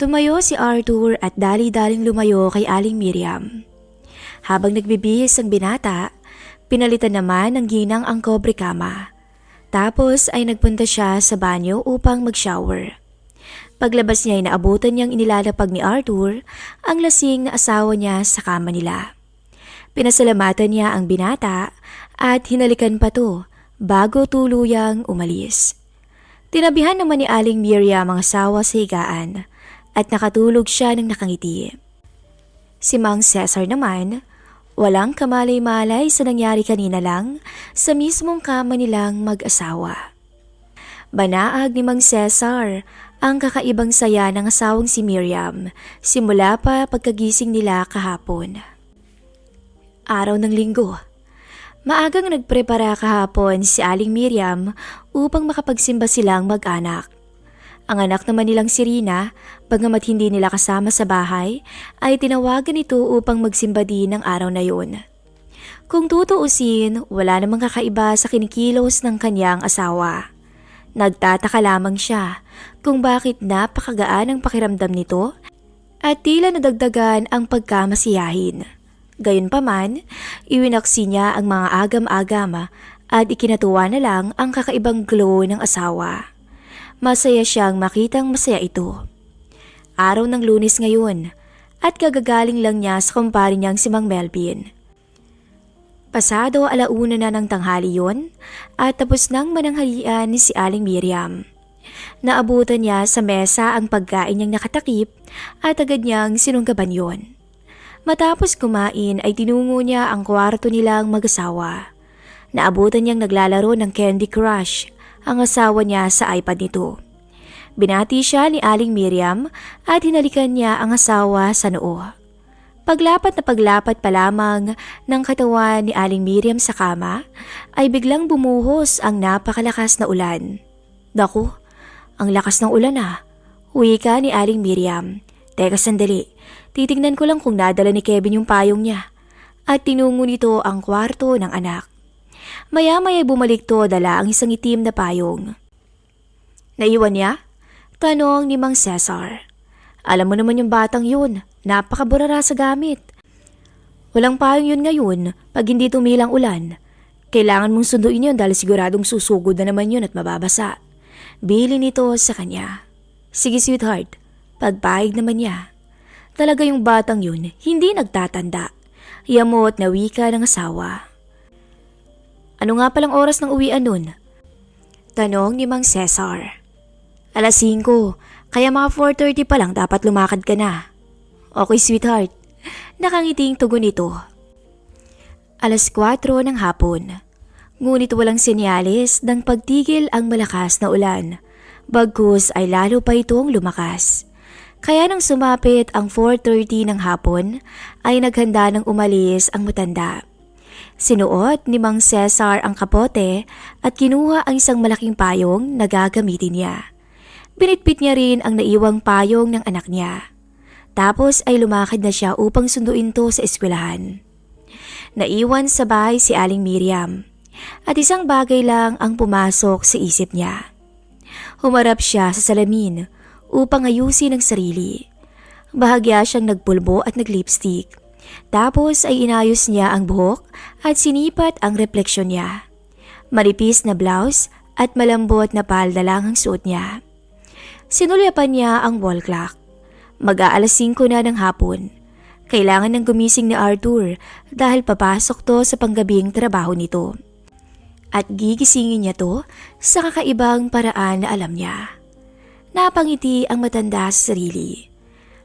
Tumayo si Arthur at dali-daling lumayo kay Aling Miriam. Habang nagbibihis ang binata, pinalitan naman ng ginang ang kobre kama. Tapos ay nagpunta siya sa banyo upang mag-shower. Paglabas niya ay naabutan niyang inilalapag ni Arthur ang lasing na asawa niya sa kama nila. Pinasalamatan niya ang binata at hinalikan pa to bago tuluyang umalis. Tinabihan naman ni Aling Miriam ang asawa sa higaan at nakatulog siya ng nakangiti. Si Mang Cesar naman, walang kamalay-malay sa nangyari kanina lang sa mismong kama nilang mag-asawa. Banaag ni Mang Cesar ang kakaibang saya ng asawang si Miriam simula pa pagkagising nila kahapon. Araw ng linggo. Maagang nagprepara kahapon si Aling Miriam upang makapagsimba silang mag-anak. Ang anak naman nilang si Rina, bagamat hindi nila kasama sa bahay, ay tinawagan ito upang magsimba din ng araw na yun. Kung tutuusin, wala namang kakaiba sa kinikilos ng kanyang asawa. Nagtataka lamang siya kung bakit napakagaan ang pakiramdam nito at tila nadagdagan ang pagkamasiyahin. Gayunpaman, iwinaksi niya ang mga agam-agama at ikinatuwa na lang ang kakaibang glow ng asawa. Masaya siyang makitang masaya ito. Araw ng Lunes ngayon at kagagaling lang niya sa kumpare niyang si Mang Melvin. Pasado 1:00 na ng tanghali yon at tapos nang mananghalian ni si Aling Miriam. Naabutan niya sa mesa ang pagkain niyang nakatakip at agad niyang sinunggaban yon. Matapos kumain ay tinungo niya ang kwarto nilang mag-asawa. Naabutan niyang naglalaro ng Candy Crush ang asawa niya sa iPad nito. Binati siya ni Aling Miriam at hinalikan niya ang asawa sa noo. Paglapat pa lamang ng katawan ni Aling Miriam sa kama ay biglang bumuhos ang napakalakas na ulan. Naku, ang lakas ng ulan Wika ni Aling Miriam. Teka sandali, titignan ko lang kung nadala ni Kevin yung payong niya. At tinungo nito ang kwarto ng anak. Maya-maya bumalik to dala ang isang itim na payong. Naiwan niya? Tanong ni Mang Cesar. Alam mo naman yung batang yun, napakaburara sa gamit. Walang payong yun ngayon pag hindi tumilang ulan. Kailangan mong sunduin yun dahil siguradong susugod na naman yun at mababasa. Bili nito sa kanya. Sige sweetheart, pagpahig naman niya. Talaga yung batang yun, hindi nagtatanda. Yamot na wika ng asawa. Ano nga palang oras ng uwian nun? Tanong ni Mang Cesar. 5:00, kaya mga 4:30 pa lang dapat lumakad ka na. Okay sweetheart, nakangiting tugon nito. 4:00 ng hapon. Ngunit walang senyalis ng pagtigil ang malakas na ulan. Bagkus ay lalo pa itong lumakas. Kaya nang sumapit ang 4:30 ng hapon ay naghanda ng umalis ang matanda. Sinuot ni Mang Cesar ang kapote at kinuha ang isang malaking payong na gagamitin niya. Binitbit niya rin ang naiwang payong ng anak niya. Tapos ay lumakad na siya upang sunduin to sa eskwelahan. Naiwan sa bahay si Aling Miriam at isang bagay lang ang pumasok sa isip niya. Humarap siya sa salamin upang ayusin ang sarili. Bahagya siyang nagpulbo at naglipstick. Tapos ay inayos niya ang buhok at sinipat ang refleksyon niya. Manipis na blouse at malambot na palda lang ang suot niya. Sinulyapan niya ang wall clock. Mag-aalas 5 na ng hapon. Kailangan ng gumising ni Arthur dahil papasok to sa panggabing trabaho nito. At gigisingin niya to sa kakaibang paraan na alam niya. Napangiti ang matanda sa sarili.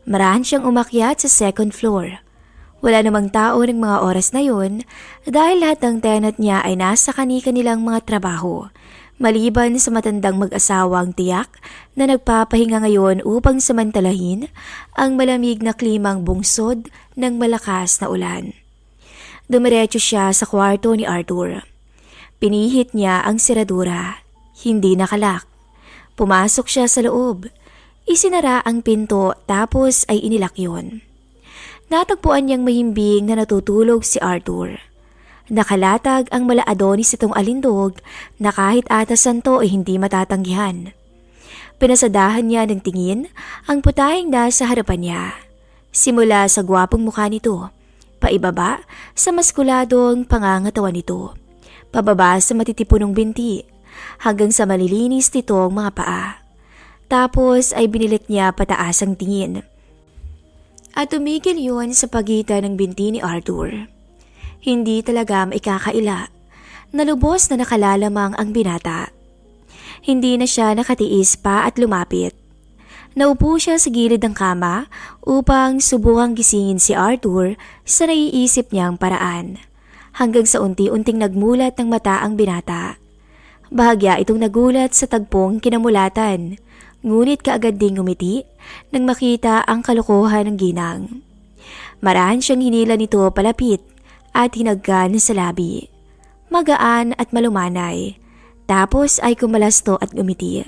Marahan siyang umakyat sa second floor. Wala namang tao ng mga oras na yon dahil lahat ng tenant niya ay nasa kani-kanilang mga trabaho, maliban sa matandang mag-asawang tiyak na nagpapahinga ngayon upang samantalahin ang malamig na klimang bungsod ng malakas na ulan. Dumiretso siya sa kwarto ni Arthur. Pinihit niya ang seradura, hindi nakalak. Pumasok siya sa loob. Isinara ang pinto tapos ay inilak yon. Natagpuan niyang mahimbing na natutulog si Arthur. Nakalatag ang mala Adonis itong alindog na kahit atasan to ay hindi matatanggihan. Pinasadahan niya ng tingin ang putahing nasa harapan niya. Simula sa gwapong mukha nito, paibaba sa maskuladong pangangatawan nito, pababa sa matitipunong binti, hanggang sa malilinis nitong mga paa. Tapos ay binilit niya pataas ang tingin. At tumigil yun sa pagitan ng binti ni Arthur. Hindi talaga maikakaila. Nalubos na nakalalamang ang binata. Hindi na siya nakatiis pa at lumapit. Naupo siya sa gilid ng kama upang subukang gisingin si Arthur sa naiisip niyang paraan. Hanggang sa unti-unting nagmulat ng mata ang binata. Bahagya itong nagulat sa tagpong kinamulatan. Ngunit kaagad ding ngumiti nang makita ang kalokohan ng ginang. Marahan siyang hinila nito palapit at hinagkan sa labi. Magaan at malumanay. Tapos ay kumalasto at ngumiti.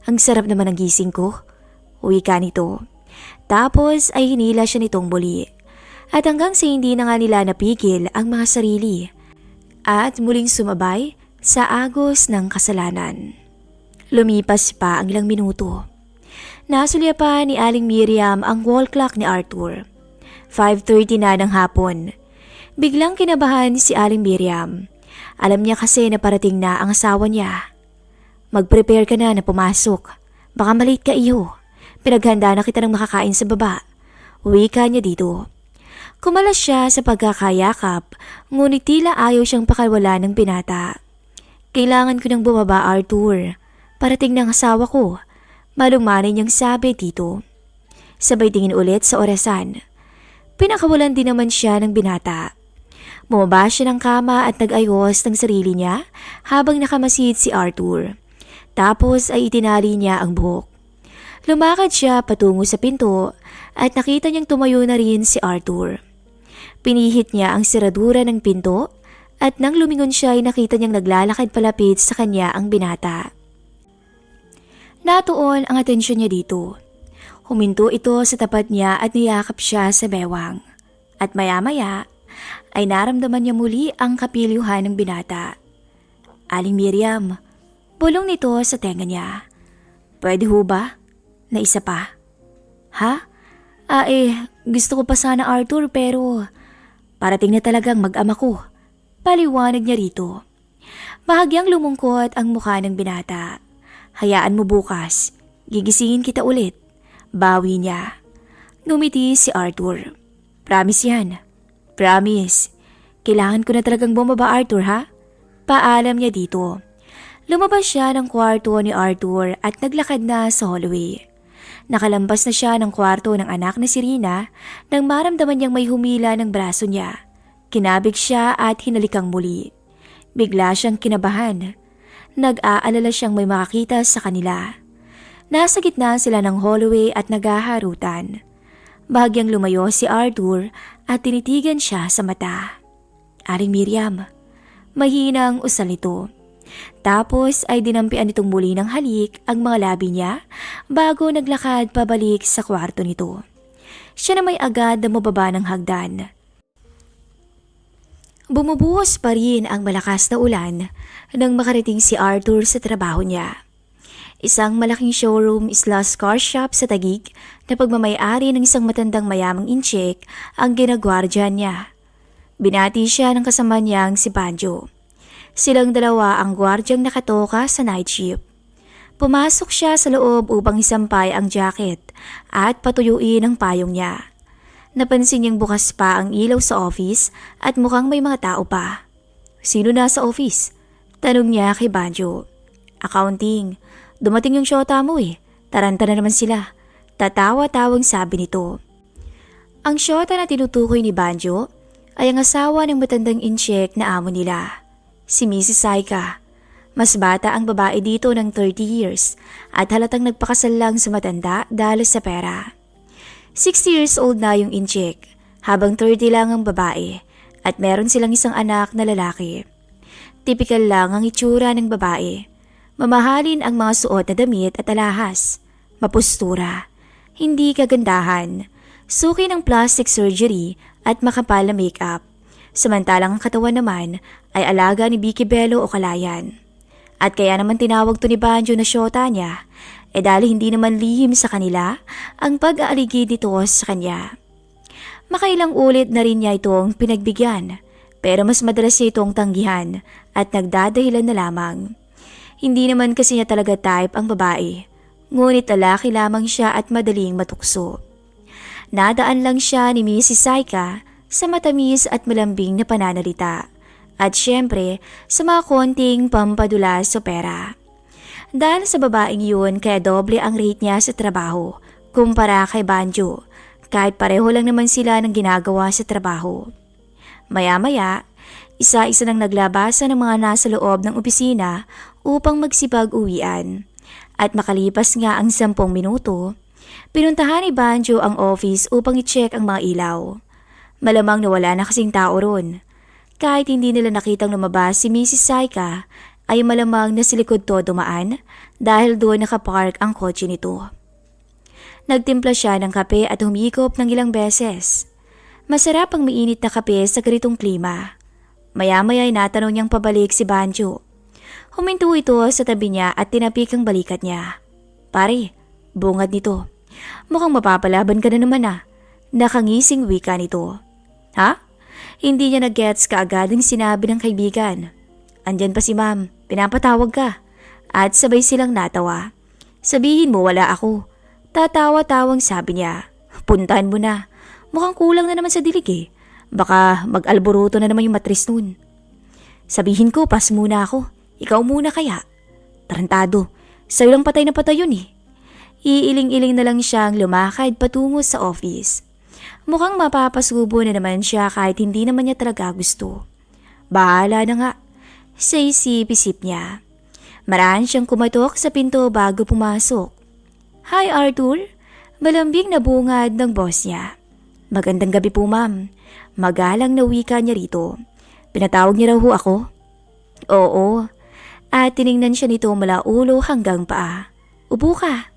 Ang sarap naman ng gising ko. Uwi ka nito. Tapos ay hinila siya nitong muli. At hanggang sa hindi na nga nila napigil ang mga sarili. At muling sumabay sa agos ng kasalanan. Lumipas pa ang ilang minuto. Nasulyapan ni Aling Miriam ang wall clock ni Arthur. 5:30 na ng hapon. Biglang kinabahan si Aling Miriam. Alam niya kasi na parating na ang asawa niya. Mag-prepare ka na pumasok. Baka malate ka iyo. Pinaghanda na kita ng makakain sa baba. Uwi ka niya dito. Kumalas siya sa pagkakayakap, ngunit tila ayaw siyang pakawala ng binata. Kailangan ko nang bumaba, Arthur. Parating ng asawa ko. Malumanay niyang sabi dito. Sabay tingin ulit sa orasan. Pinakawalan din naman siya ng binata. Bumaba siya ng kama at nag-ayos ng sarili niya habang nakamasid si Arthur. Tapos ay itinali niya ang buhok. Lumakad siya patungo sa pinto at nakita niyang tumayo na rin si Arthur. Pinihit niya ang seradura ng pinto at nang lumingon siya ay nakita niyang naglalakad palapit sa kanya ang binata. Natuon ang atensyon niya dito. Huminto ito sa tapat niya at niyakap siya sa bewang. At maya-maya ay naramdaman niya muli ang kapilyuhan ng binata. Aling Miriam, bulong nito sa tenga niya. Pwede ho ba? Na isa pa? Ha? Gusto ko pa sana Arthur pero parating na talagang mag-ama ko. Paliwanag niya rito. Bahagyang lumungkot ang mukha ng binata. Hayaan mo bukas. Gigisingin kita ulit. Bawi niya. Ngumiti si Arthur. Promise yan. Promise, kailangan ko na talagang bumaba, Arthur, ha? Paalam niya dito. Lumabas siya ng kwarto ni Arthur at naglakad na sa hallway. Nakalambas na siya ng kwarto ng anak na si Rina nang maramdaman niyang may humila ng braso niya. Kinabig siya at hinalikang muli. Bigla siyang kinabahan. Nag-aalala siyang may makakita sa kanila. Nasa gitna sila ng hallway at naghaharutan. Bahagyang lumayo si Arthur at tinitigan siya sa mata. Aring Miriam, mahinang usal nito. Tapos ay dinampian nitong muli ng halik ang mga labi niya bago naglakad pabalik sa kwarto nito. Siya na may agad na mababa ng hagdan. Bumubuhos pa rin ang malakas na ulan nang makarating si Arthur sa trabaho niya. Isang malaking showroom/car shop sa Taguig na pagmamay-ari ng isang matandang mayamang incheck ang ginagwardya niya. Binati siya ng kasama niyang si Banjo. Silang dalawa ang gwardyang nakatoka sa night shift. Pumasok siya sa loob upang isampay ang jacket at patuyuin ang payong niya. Napansin niyang bukas pa ang ilaw sa office at mukhang may mga tao pa. Sino nasa office? Tanong niya kay Banjo. Accounting. Dumating yung syota mo eh. Taranta na naman sila. Tatawa-tawang sabi nito. Ang syota na tinutukoy ni Banjo ay ang asawa ng matandang incheck na amo nila. Si Mrs. Saika. Mas bata ang babae dito ng 30 years at halatang nagpakasal lang sa matanda dahil sa pera. 60 years old na yung incheck habang 30 lang ang babae at meron silang isang anak na lalaki. Tipikal lang ang itsura ng babae. Mamahalin ang mga suot na damit at alahas. Mapustura. Hindi kagandahan. Suki ng plastic surgery at makapal na makeup. Samantalang ang katawan naman ay alaga ni Vicky Bello o Kalayan. At kaya naman tinawag to ni Banjo na syota niya, dahil hindi naman lihim sa kanila ang pag-aaligid nito sa kanya. Makailang ulit na rin niya itong pinagbigyan, pero mas madalas niya itong tanggihan at nagdadahilan na lamang. Hindi naman kasi niya talaga type ang babae, ngunit lalaki lamang siya at madaling matukso. Nadaan lang siya ni Mrs. Saika sa matamis at malambing na pananalita at syempre sa mga konting pampadula sa pera. Dahil sa babaeng yun kaya doble ang rate niya sa trabaho kumpara kay Banjo kahit pareho lang naman sila ng ginagawa sa trabaho. Maya-maya, isa-isa nang naglabasa ng mga nasa loob ng opisina upang magsipag-uwian. At makalipas nga ang 10 minuto, pinuntahan ni Banjo ang office upang i-check ang mga ilaw. Malamang nawala na kasing tao ron. Kahit hindi nila nakitang lumabas si Mrs. Saika, ay malamang na si likod to dumaan dahil doon nakapark ang kotse nito. Nagtimpla siya ng kape at humikop ng ilang beses. Masarap ang mainit na kape sa ganitong klima. Maya-maya ay natanong niyang pabalik si Banjo. Huminto ito sa tabi niya at tinapik ang balikat niya. Pare, bungad nito. Mukhang mapapalaban ka na naman ah. Nakangising wika nito. Ha? Hindi niya na-gets kaagad ang sinabi ng kaibigan. Andyan pa si ma'am, pinapatawag ka. At sabay silang natawa. Sabihin mo wala ako. Tatawa-tawang sabi niya. Puntahan mo na. Mukhang kulang na naman sa dilig eh. Baka mag-alboroto na naman yung matris nun. Sabihin ko, pas muna ako. Ikaw muna kaya. Tarantado, sa'yo lang patay na patay yun eh. Iiling-iling na lang siyang lumakad patungo sa office. Mukhang mapapasubo na naman siya kahit hindi naman niya talaga gusto. Bahala na nga. Sa isip-isip niya. Maraan siyang kumatok sa pinto bago pumasok. Hi Arthur, malambing na bungad ng boss niya. Magandang gabi po ma'am. Magalang na wika niya rito. Pinatawag niya raw ho ako? Oo. At tiningnan siya nito mula ulo hanggang paa. Upo ka.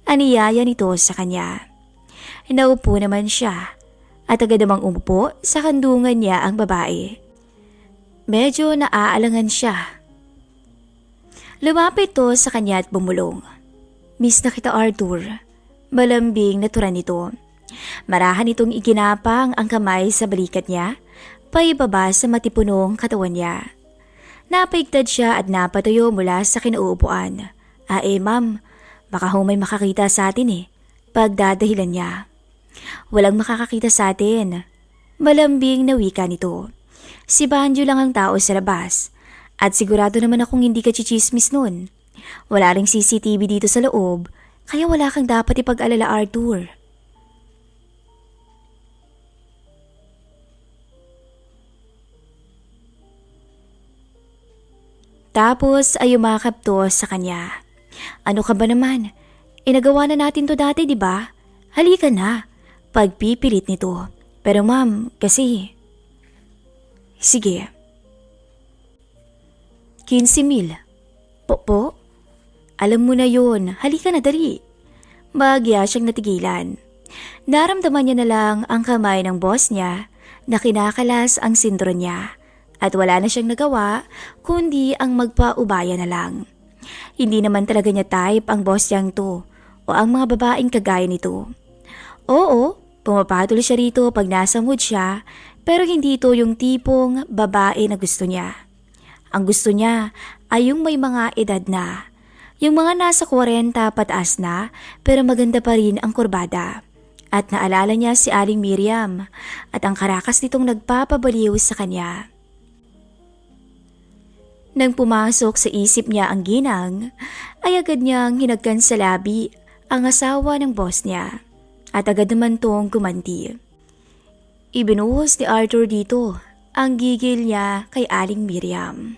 Aniyaya nito sa kanya. Naupo naman siya at agad namang umupo sa kandungan niya ang babae. Medyo naaalangan siya. Lumapit to sa kanya at bumulong. Miss na kita Arthur. Malambing na tura nito. Marahan itong iginapang ang kamay sa balikat niya, paibaba sa matipunong katawan niya. Napaigtad siya at napatayo mula sa kinauupuan. Ma'am, baka ho may makakita sa atin eh. Pagdadahilan niya. Walang makakakita sa atin. Malambing na wika nito. Si Banjo lang ang tao sa labas. At sigurado naman akong hindi ka chichismis nun. Wala ring CCTV dito sa loob, kaya wala kang dapat ipag-alala, Arthur. Tapos ay umakap to sa kanya. Ano ka ba naman? Inagawa na natin to dati, di ba? Halika na. Pagpipilit nito. Pero ma'am, kasi... Sige. 15,000. Po? Alam mo na yun. Halika na, dali. Bagya siyang natigilan. Naramdaman niya na lang ang kamay ng boss niya na kinakalas ang sindron niya. At wala na siyang nagawa kundi ang magpaubaya na lang. Hindi naman talaga niya type ang boss niyang to o ang mga babaeng kagaya nito. Oo, pumapatol siya rito pag nasa mood siya, pero hindi ito yung tipong babae na gusto niya. Ang gusto niya ay yung may mga edad na. Yung mga nasa 40 pataas na pero maganda pa rin ang kurbada. At naalala niya si Aling Miriam at ang karakas nitong nagpapabaliw sa kanya. Nang pumasok sa isip niya ang ginang, ay agad niyang hinagkan sa labi ang asawa ng boss niya at agad naman tong gumanti. Ibinuhos ni Arthur dito ang gigil niya kay Aling Miriam.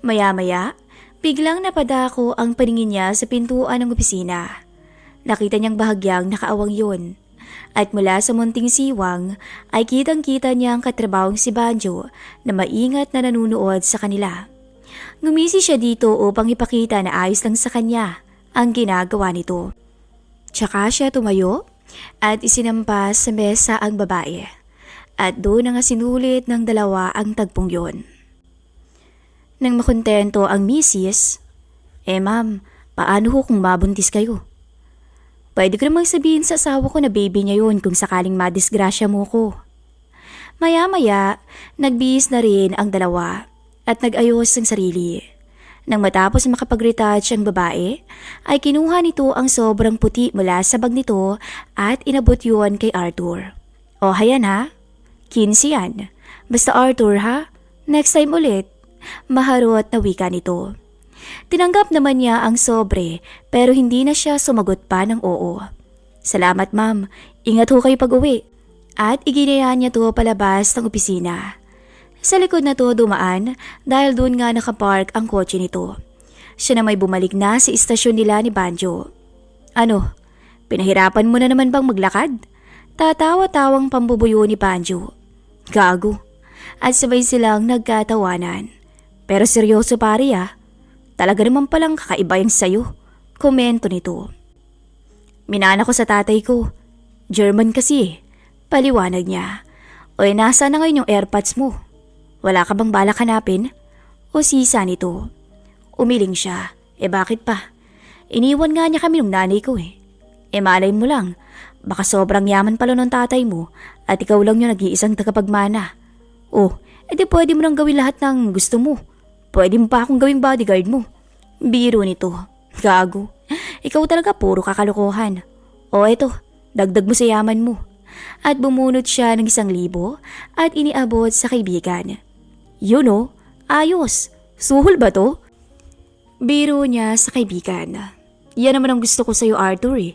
Maya-maya, biglang napadako ang paningin niya sa pintuan ng opisina. Nakita niyang bahagyang nakaawang yun. At mula sa munting siwang ay kitang-kita niya ang katrabahong si Banjo na maingat na nanunood sa kanila. Ngumisi siya dito upang ipakita na ayos lang sa kanya ang ginagawa nito. Tsaka siya tumayo at isinampas sa mesa ang babae. At doon na nga sinulit ng dalawa ang tagpong yon. Nang makontento ang misis, ma'am, paano ho kung mabuntis kayo? Pwede ko namang sabihin sa asawa ko na baby niya yun kung sakaling madisgrasya mo ko. Maya-maya, nagbihis na rin ang dalawa at nag-ayos ng sarili. Nang matapos makapag-retouch ang babae, ay kinuha nito ang sobrang puti mula sa bag nito at inabot yun kay Arthur. O hayan ha, 15 yan. Basta Arthur ha, next time ulit. Maharot na wika nito. Tinanggap naman niya ang sobre pero hindi na siya sumagot pa ng oo. Salamat ma'am, ingat ho kayo pag-uwi. At iginayan niya to palabas ng opisina. Sa likod na to dumaan dahil doon nga nakapark ang kotse nito. Siya na may bumalik na sa istasyon nila ni Banjo. Ano, pinahirapan mo na naman bang maglakad? Tatawa-tawang pambubuyo ni Banjo. Gago. At sabay silang nagkatawanan. Pero seryoso pare ah. Talaga naman palang kakaiba yung sayo. Komento nito. Minana ko sa tatay ko. German kasi eh. Paliwanag niya. Oy, nasa na ngayon yung AirPods mo? Wala ka bang balak hanapin? O sisa nito? Umiling siya. Bakit pa? Iniwan nga niya kami ng nanay ko eh. Malay mo lang. Baka sobrang yaman pala ng tatay mo at ikaw lang yung nag-iisang tagapagmana. Di pwede mo nang gawin lahat ng gusto mo. Pwede mo pa akong gawing bodyguard mo. Biro nito. Gago. Ikaw talaga puro kakalokohan. Eto, dagdag mo sa yaman mo. At bumunot siya ng 1,000 at iniabot sa kaibigan. Yun o, ayos. Suhol ba to? Biro niya sa kaibigan. Yan naman ang gusto ko sa'yo Arthur eh.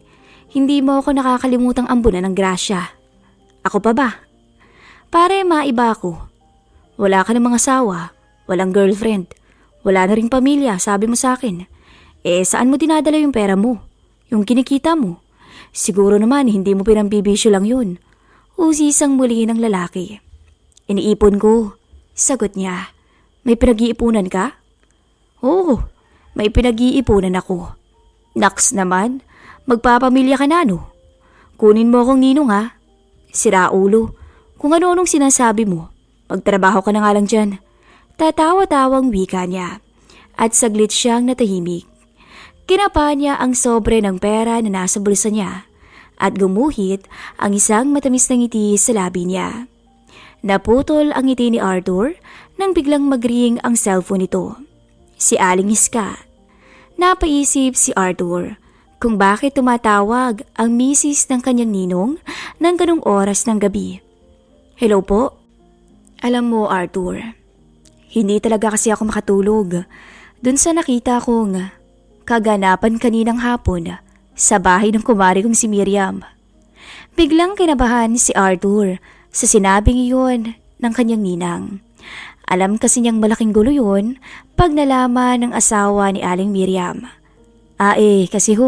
Hindi mo ako nakakalimutang ambunan ng grasya. Ako pa ba? Pare maiba ako. Wala ka ng mga asawa, walang girlfriend, wala na ring pamilya, sabi mo sa akin. Saan mo dinadala yung pera mo? Yung kinikita mo? Siguro naman hindi mo pinambibisyo lang yun. Usisang muli ng lalaki. Iniipon ko. Sagot niya. May pinag-iipunan ka? Oo, may pinag-iipunan ako. Naks naman, magpapamilya ka na no? Kunin mo akong ninong ha? Sira ulo, kung ano-anong sinasabi mo. Magtrabaho ka na nga lang dyan. Tatawa-tawang wika niya. At saglit siyang natahimik. Kinapa niya ang sobre ng pera na nasa bulsa niya. At gumuhit ang isang matamis na ngiti sa labi niya. Naputol ang ngiti ni Arthur nang biglang magring ang cellphone nito. Si Aling Iska. Napaisip si Arthur kung bakit tumatawag ang misis ng kanyang ninong ng ganong oras ng gabi. Hello po? Alam mo, Arthur, hindi talaga kasi ako makatulog dun sa nakita kong kaganapan kaninang hapon sa bahay ng kumari kong si Miriam. Biglang kinabahan si Arthur sa sinabing iyon ng kanyang ninang. Alam kasi niyang malaking gulo yun pag nalaman ng asawa ni Aling Miriam. Kasi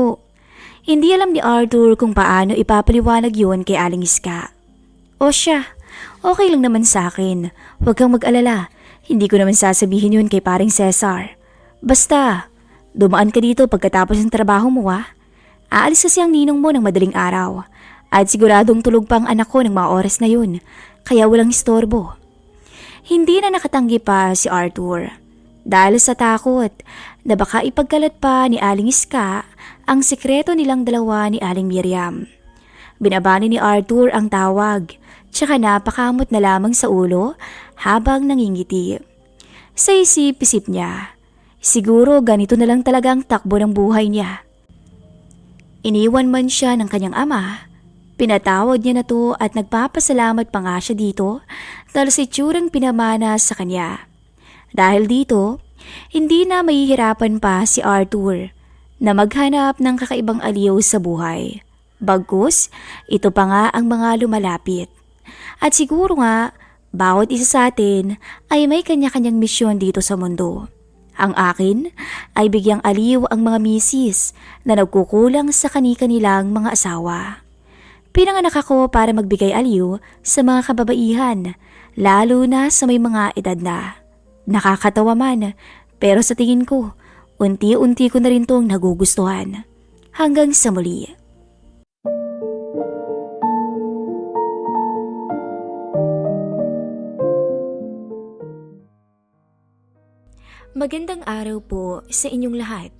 hindi alam ni Arthur kung paano ipapaliwanag yun kay Aling Iska. O siya, okay lang naman sa akin. Huwag kang mag-alala. Hindi ko naman sasabihin yun kay paring Cesar. Basta, dumaan ka dito pagkatapos ng trabaho mo Aalis kasi ang ninong mo ng madaling araw. At siguradong tulog pa ang anak ko ng mga oras na yun. Kaya walang istorbo. Hindi na nakatanggi pa si Arthur. Dahil sa takot na baka ipagkalat pa ni Aling Iska ang sikreto nilang dalawa ni Aling Miriam. Binabani ni Arthur ang tawag, tsaka napakamot na lamang sa ulo habang nangingiti. Sa isip-isip niya, siguro ganito na lang talaga ang takbo ng buhay niya. Iniwan man siya ng kanyang ama, pinatawad niya na to at nagpapasalamat pa nga siya dito dahil sa itsurang pinamana sa kanya. Dahil dito, hindi na mahihirapan pa si Arthur na maghanap ng kakaibang aliw sa buhay. Bagkus, ito pa nga ang mga lumalapit. At siguro nga, bawat isa sa atin ay may kanya-kanyang misyon dito sa mundo. Ang akin ay bigyang aliw ang mga misis na nagkukulang sa kani-kanilang mga asawa. Pinanganak ako para magbigay aliw sa mga kababaihan, lalo na sa may mga edad na. Nakakatawa man, pero sa tingin ko, unti-unti ko na rin tong nagugustuhan. Hanggang sa muli. Magandang araw po sa inyong lahat,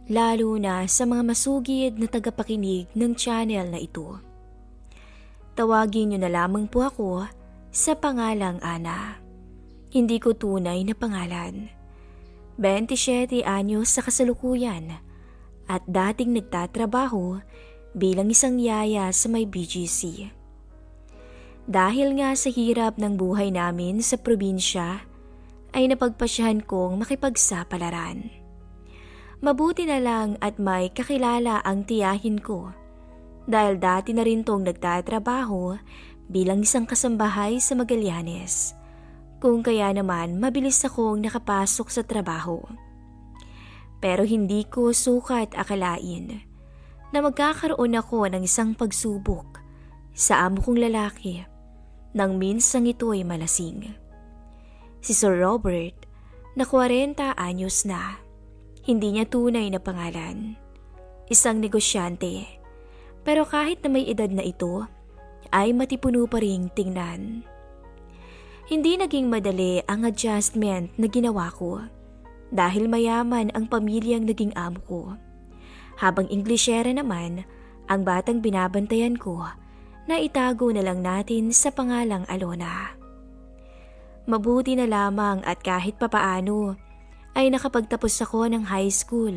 lalo na sa mga masugid na tagapakinig ng channel na ito. Tawagin niyo na lamang po ako sa pangalang Ana. Hindi ko tunay na pangalan. 27 anyos sa kasalukuyan at dating nagtatrabaho bilang isang yaya sa may BGC. Dahil nga sa hirap ng buhay namin sa probinsya, ay napagpasyahan kong makipagsapalaran. Mabuti na lang at may kakilala ang tiyahin ko dahil dati na rin tong nagtatrabaho bilang isang kasambahay sa Magallanes, kung kaya naman mabilis akong nakapasok sa trabaho. Pero hindi ko sukat akalain na magkakaroon ako ng isang pagsubok sa amo kong lalaki nang minsang ito'y malasing. Si Sir Robert, na 40 anyos na, hindi niya tunay na pangalan. Isang negosyante, pero kahit na may edad na ito, ay matipuno pa ring tingnan. Hindi naging madali ang adjustment na ginawa ko dahil mayaman ang pamilyang naging amo ko. Habang Inglesera naman ang batang binabantayan ko na itago na lang natin sa pangalang Alona. Mabuti na lamang at kahit papaano ay nakapagtapos ako ng high school,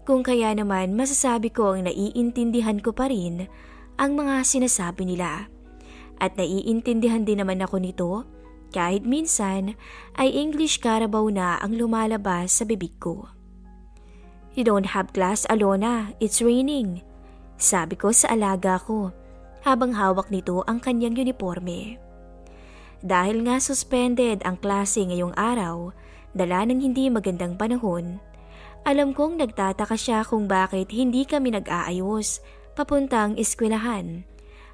kung kaya naman masasabi kong naiintindihan ko pa rin ang mga sinasabi nila at naiintindihan din naman ako nito kahit minsan ay English Carabao na ang lumalabas sa bibig ko. "You don't have class, Alona. It's raining," sabi ko sa alaga ko habang hawak nito ang kanyang uniforme. Dahil nga suspended ang klase ngayong araw, dala ng hindi magandang panahon, alam kong nagtataka siya kung bakit hindi kami nag-aayos papuntang eskwelahan,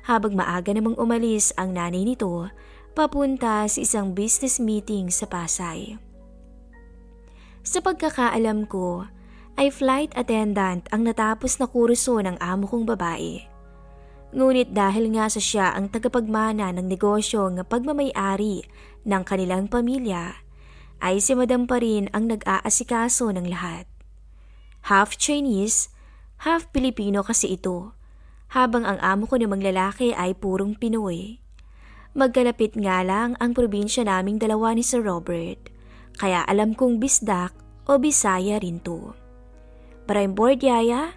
habang maaga namang umalis ang nanay nito papunta sa isang business meeting sa Pasay. Sa pagkakaalam ko, ay flight attendant ang natapos na kurso ng amo kong babae. Ngunit dahil nga sa siya ang tagapagmana ng negosyo ng pagmamay-ari ng kanilang pamilya, ay si Madam pa rin ang nag-aasikaso ng lahat. Half Chinese, half Pilipino kasi ito, habang ang amo ko namang lalaki ay purong Pinoy. Magkalapit nga lang ang probinsya naming dalawa ni Sir Robert, kaya alam kong Bisdak o Bisaya rin to. "But I'm bored, Yaya.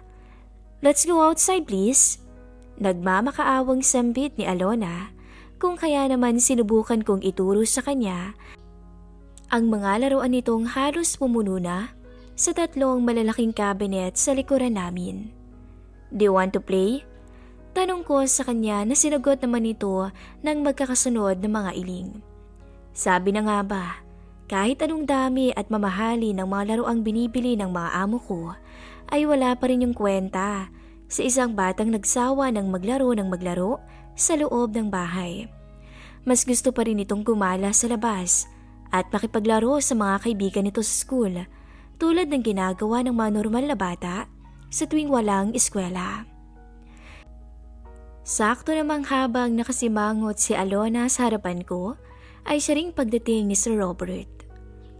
Let's go outside, please." Nagmamakaawang sambit ni Alona kung kaya naman sinubukan kong ituro sa kanya ang mga laruan nitong halos pumuno na sa 3 malalaking cabinet sa likuran namin. "Do you want to play?" Tanong ko sa kanya na sinagot naman ito ng magkakasunod na mga iling. Sabi na nga ba, kahit anong dami at mamahali ng mga laruang binibili ng mga amo ko, ay wala pa rin yung kwenta sa isang batang nagsawa ng maglaro sa loob ng bahay. Mas gusto pa rin itong gumala sa labas at makipaglaro sa mga kaibigan nito sa school, tulad ng ginagawa ng mga normal na bata sa tuwing walang eskwela. Sakto namang habang nakasimangot si Alona sa harapan ko, ay siya ring pagdating ni Sir Robert.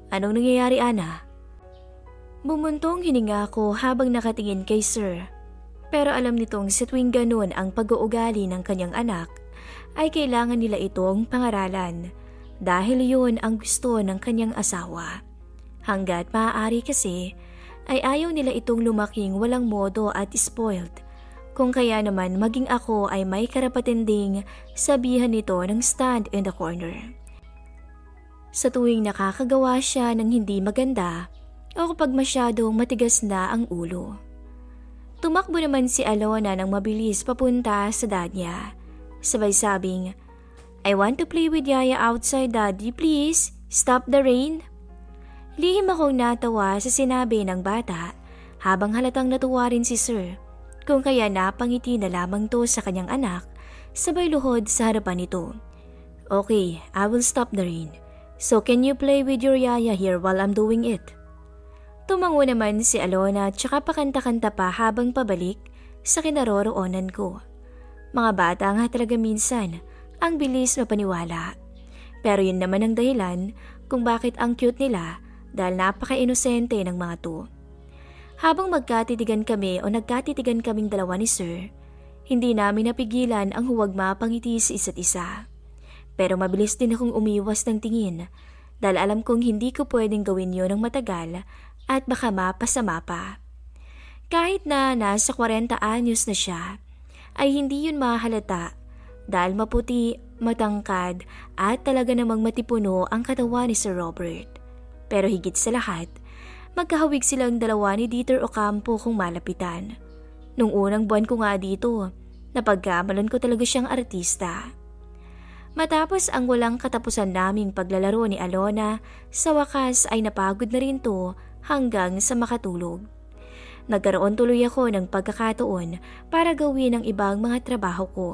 "Anong nangyayari, Ana?" Bumuntong hininga ko habang nakatingin kay Sir. Pero alam nitong sa tuwing ganun ang pag-uugali ng kanyang anak, ay kailangan nila itong pangaralan dahil yun ang gusto ng kanyang asawa. Hanggat maaari kasi, ay ayaw nila itong lumaking walang modo at spoiled. Kung kaya naman maging ako ay may karapatan ding sabihan nito ng stand in the corner. Sa tuwing nakakagawa siya ng hindi maganda o kapag masyadong matigas na ang ulo. Tumakbo naman si Alona ng mabilis papunta sa dad niya. Sabay sabing, "I want to play with Yaya outside, Daddy, please. Stop the rain." Lihim akong natawa sa sinabi ng bata habang halatang natuwa rin si Sir. Kung kaya napangiti na lamang to sa kanyang anak, sabay luhod sa harapan nito. "Okay, I will stop the rain. So can you play with your Yaya here while I'm doing it?" Tumango naman si Alona at saka pakanta-kanta pa habang pabalik sa kinaroroonan ko. Mga bata nga talaga minsan ang bilis mapaniwala. Pero yun naman ang dahilan kung bakit ang cute nila dahil napaka-inosente ng mga to. Habang magkatitigan kami o nagkatitigan kaming dalawa ni Sir, hindi namin napigilan ang huwag mapangiti sa isa't isa. Pero mabilis din akong umiwas ng tingin dahil alam kong hindi ko pwedeng gawin yun ng matagal at baka mapasama pa. Kahit na nasa 40 anyos na siya, ay hindi yun mahalata dahil maputi, matangkad at talaga namang matipuno ang katawan ni Sir Robert. Pero higit sa lahat, magkahawig silang dalawa ni Dieter Ocampo kung malapitan. Nung unang buwan ko nga dito, napagkamalan ko talaga siyang artista. Matapos ang walang katapusan naming paglalaro ni Alona, sa wakas ay napagod na rin to hanggang sa makatulog. Nagkaroon tuloy ako ng pagkakataon para gawin ang ibang mga trabaho ko.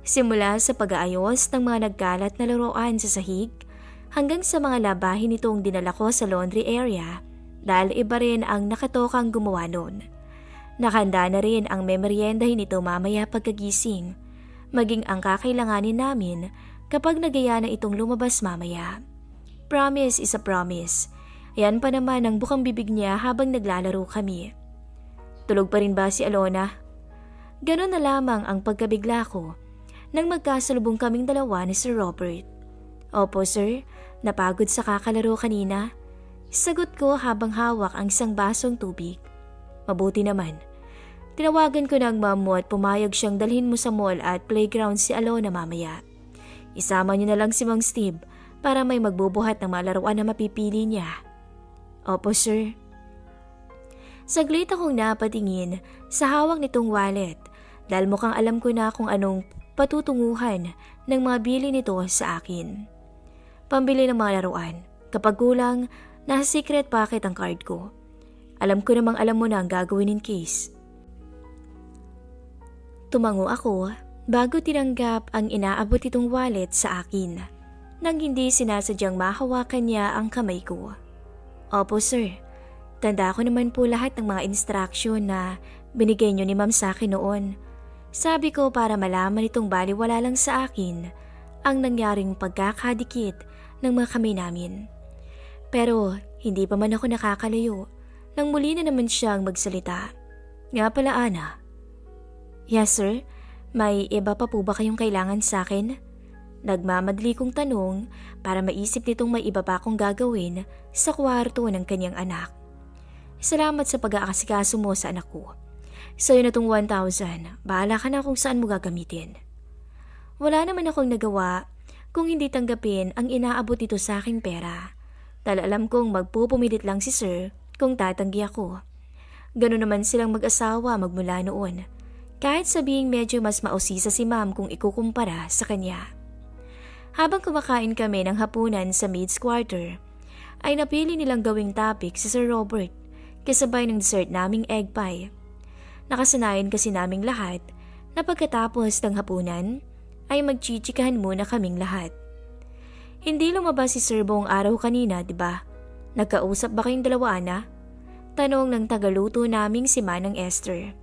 Simula sa pag-aayos ng mga nagkalat na laruan sa sahig, hanggang sa mga labahin nitong dinala ko sa laundry area dahil iba rin ang nakatokang gumawa nun. Nakahanda na rin ang memeryendahin nito mamaya pagkagising, maging ang kakailanganin namin kapag nagaya na itong lumabas mamaya. Promise is a promise. Yan pa naman ang bukang bibig niya habang naglalaro kami. "Tulog pa rin ba si Alona?" Ganon na lamang ang pagkabigla ko nang magkasalubong kaming dalawa ni Sir Robert. "Opo sir, napagod sa kakalaro kanina." Sagot ko habang hawak ang isang basong tubig. "Mabuti naman. Tinawagan ko ng mom mo at pumayag siyang dalhin mo sa mall at playground si Alona mamaya. Isama niyo na lang si Mang Steve para may magbubuhat ng mga laruan na mapipili niya." "Opo sir." Saglit akong napatingin sa hawak nitong wallet dahil mukhang alam ko na kung anong patutunguhan ng mga bili nito sa akin. Pambili ng mga laruan. Kapag kulang, nasa secret pocket ang card ko. Alam ko namang alam mo na ang gagawin in case. Tumango ako bago tinanggap ang inaabot itong wallet sa akin nang hindi sinasadyang mahawakan niya ang kamay ko. "Opo sir, tanda ko naman po lahat ng mga instruction na binigay niyo ni ma'am sa akin noon." Sabi ko para malaman itong baliwala lang sa akin ang nangyaring pagkakadikit ng mga kamay namin. Pero hindi pa man ako nakakalayo nang muli na naman siyang magsalita. "Nga pala Ana." "Yes sir, may iba pa po ba kayong kailangan sa akin?" Nagmamadali kong tanong para maisip nitong may iba pa akong gagawin sa kwarto ng kanyang anak. "Salamat sa pag-aasikaso mo sa anak ko. Sa'yo na tong 1,000, bahala ka na kung saan mo gagamitin." Wala naman akong nagawa kung hindi tanggapin ang inaabot nito sa aking pera. Dahil alam kong magpupumilit lang si Sir kung tatanggi ako. Ganoon naman silang mag-asawa magmula noon. Kahit sabihing medyo mas mausisa si Ma'am kung ikukumpara sa kanya. Habang kumakain kami ng hapunan sa maid's quarter, ay napili nilang gawing topic si Sir Robert kasabay ng dessert naming egg pie. Nakasanayan kasi naming lahat na pagkatapos ng hapunan ay magchichikahan muna kaming lahat. Hindi lumabas si Sir buong araw kanina, di ba? Nagkausap ba kayong dalawa, Ana? Tanong ng tagaluto naming si Manang Esther.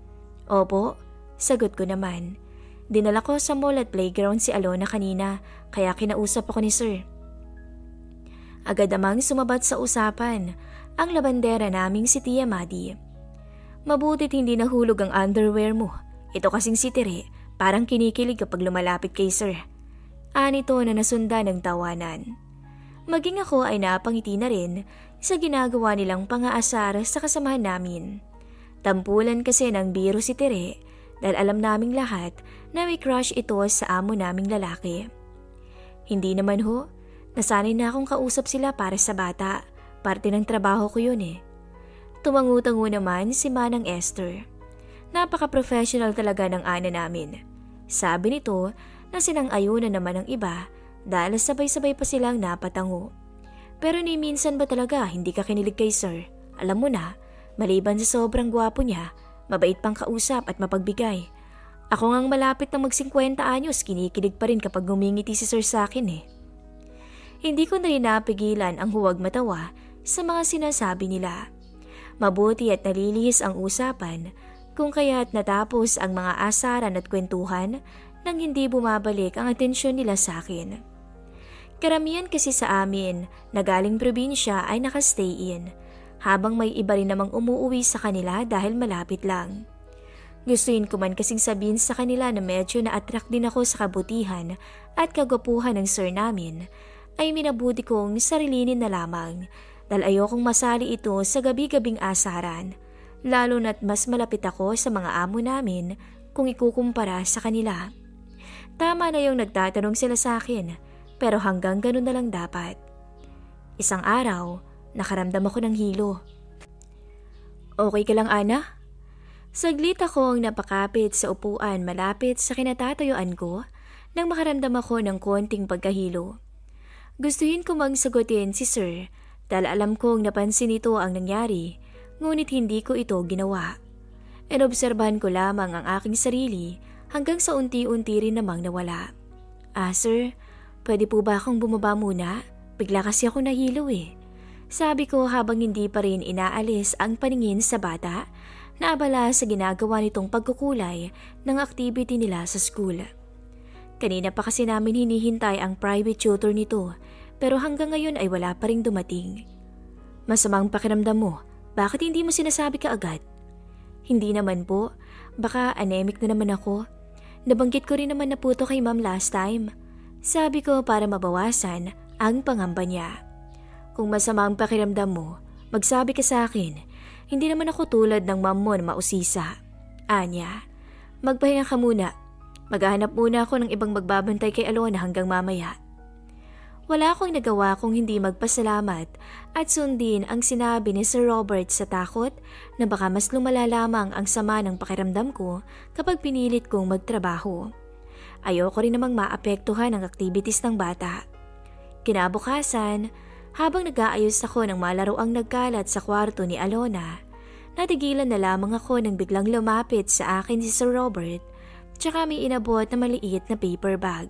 Opo, sagot ko naman. Dinala ko sa mall at playground si Alona kanina kaya kinausap ako ni Sir. Agad namang sumabat sa usapan ang labandera naming si Tia Maddie. Mabutit hindi nahulog ang underwear mo. Ito kasing si Tere, parang kinikilig kapag lumalapit kay Sir. Anito na nasundan ng tawanan. Maging ako ay napangiti na rin sa ginagawa nilang pang-aasar sa kasamahan namin. Tampulan kasi ng biro si Tere dahil alam naming lahat na may crush ito sa amo naming lalaki. Hindi naman ho, nasanay na akong kausap sila para sa bata, parte ng trabaho ko yun eh. Tumangu-tango naman si Manang Esther. Napaka-professional talaga ng ana namin. Sabi nito na sinang-ayunan naman ng iba dahil sabay-sabay pa silang napatango. Pero ni minsan ba talaga hindi ka kinilig kay Sir? Alam mo na, maliban sa sobrang gwapo niya, mabait pang kausap at mapagbigay. Ako ngang malapit na mag-50 anyos, kinikilig pa rin kapag ngumingiti si Sir sa akin eh. Hindi ko na rin napigilan ang huwag matawa sa mga sinasabi nila. Mabuti at nalilihis ang usapan kung kaya't natapos ang mga asaran at kwentuhan nang hindi bumabalik ang atensyon nila sa akin. Karamihan kasi sa amin na galing probinsya ay nakastay in, habang may iba rin namang umuuwi sa kanila dahil malapit lang. Gustuin ko man kasing sabihin sa kanila na medyo na-attract din ako sa kabutihan at kagwapuhan ng Sir namin, ay minabuti kong sarilinin na lamang dahil ayokong masali ito sa gabi-gabing asaran, lalo na't mas malapit ako sa mga amo namin kung ikukumpara sa kanila. Tama na yung nagtatanong sila sa akin, pero hanggang ganun na lang dapat. Isang araw, nakaramdam ako ng hilo. Okay ka lang, Ana? Saglit ako ang napakapit sa upuan malapit sa kinatatayuan ko nang makaramdam ako ng konting pagkahilo. Gustuhin ko magsagutin si Sir dahil alam kong napansin ito ang nangyari, ngunit hindi ko ito ginawa. Inobserbahan ko lamang ang aking sarili hanggang sa unti-unti rin namang nawala. Sir, pwede po ba akong bumaba muna? Bigla kasi ako nahilo eh. Sabi ko habang hindi pa rin inaalis ang paningin sa bata na abala sa ginagawa nitong pagkukulay ng activity nila sa school. Kanina pa kasi namin hinihintay ang private tutor nito pero hanggang ngayon ay wala pa ring dumating. Masamang pakiramdam mo, bakit hindi mo sinasabi kaagad? Hindi naman po, baka anemic na naman ako. Nabanggit ko rin naman na po to kay Ma'am last time. Sabi ko para mabawasan ang pangamba niya. Kung masama ang pakiramdam mo, magsabi ka sa akin. Hindi naman ako tulad ng ma'am mo na mausisa. Anya, magpahinga ka muna. Maghahanap muna ako ng ibang magbabantay kay Alona hanggang mamaya. Wala akong nagawa kung hindi magpasalamat at sundin ang sinabi ni Sir Robert sa takot na baka mas lumala lamang ang sama ng pakiramdam ko kapag pinilit kong magtrabaho. Ayoko rin namang maapektuhan ang activities ng bata. Kinabukasan, habang nag-aayos ako ng malaroang nagkalat sa kwarto ni Alona, natigilan na lamang ako nang biglang lumapit sa akin si Sir Robert tsaka may inabot na maliit na paper bag.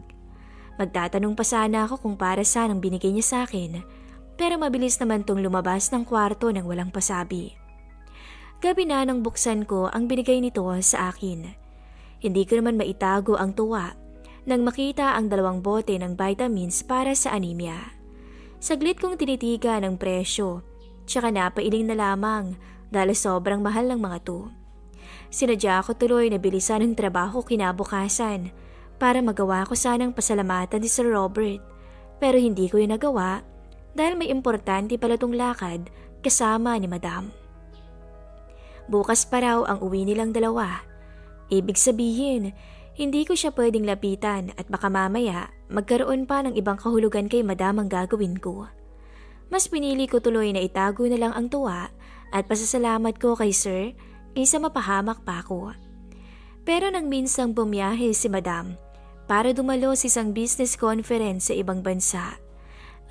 Magtatanong pa sana ako kung para saan ang binigay niya sa akin, pero mabilis naman tong lumabas ng kwarto nang walang pasabi. Gabi na nang buksan ko ang binigay nito sa akin. Hindi ko naman maitago ang tuwa nang makita ang 2 bote ng vitamins para sa anemia. Saglit kong tinitiga ng presyo, tsaka napailing na lamang dahil sobrang mahal ng mga to. Sinadya ko tuloy na bilisan ang trabaho kinabukasan para magawa ko sanang pasalamatan ni Sir Robert, pero hindi ko yung nagawa dahil may importante pala tong lakad kasama ni Madam. Bukas pa raw ang uwi nilang 2. Ibig sabihin, Hindi ko siya pwedeng lapitan at baka mamaya magkaroon pa ng ibang kahulugan kay madam ang gagawin ko. Mas pinili ko tuloy na itago na lang ang tuwa at pasasalamat ko kay sir kaysa mapahamak pa ako. Pero nang minsang bumiyahe si madam para dumalo sa isang business conference sa ibang bansa,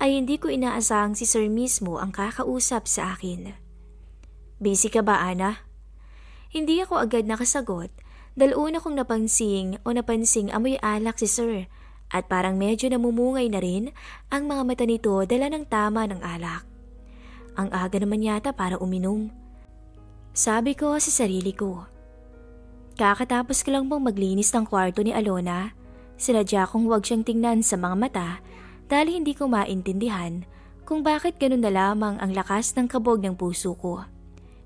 ay hindi ko inaasahang si sir mismo ang kakausap sa akin. Busy ka ba, Ana? Hindi ako agad nakasagot dahil una kong napansing amoy alak si sir at parang medyo namumungay na rin ang mga mata nito dala ng tama ng alak. Ang aga naman yata para uminom. Sabi ko sa sarili ko. Kakatapos ko lang bang maglinis ng kwarto ni Alona, sinadya kong huwag siyang tingnan sa mga mata dahil hindi ko maintindihan kung bakit ganun na lamang ang lakas ng kabog ng puso ko.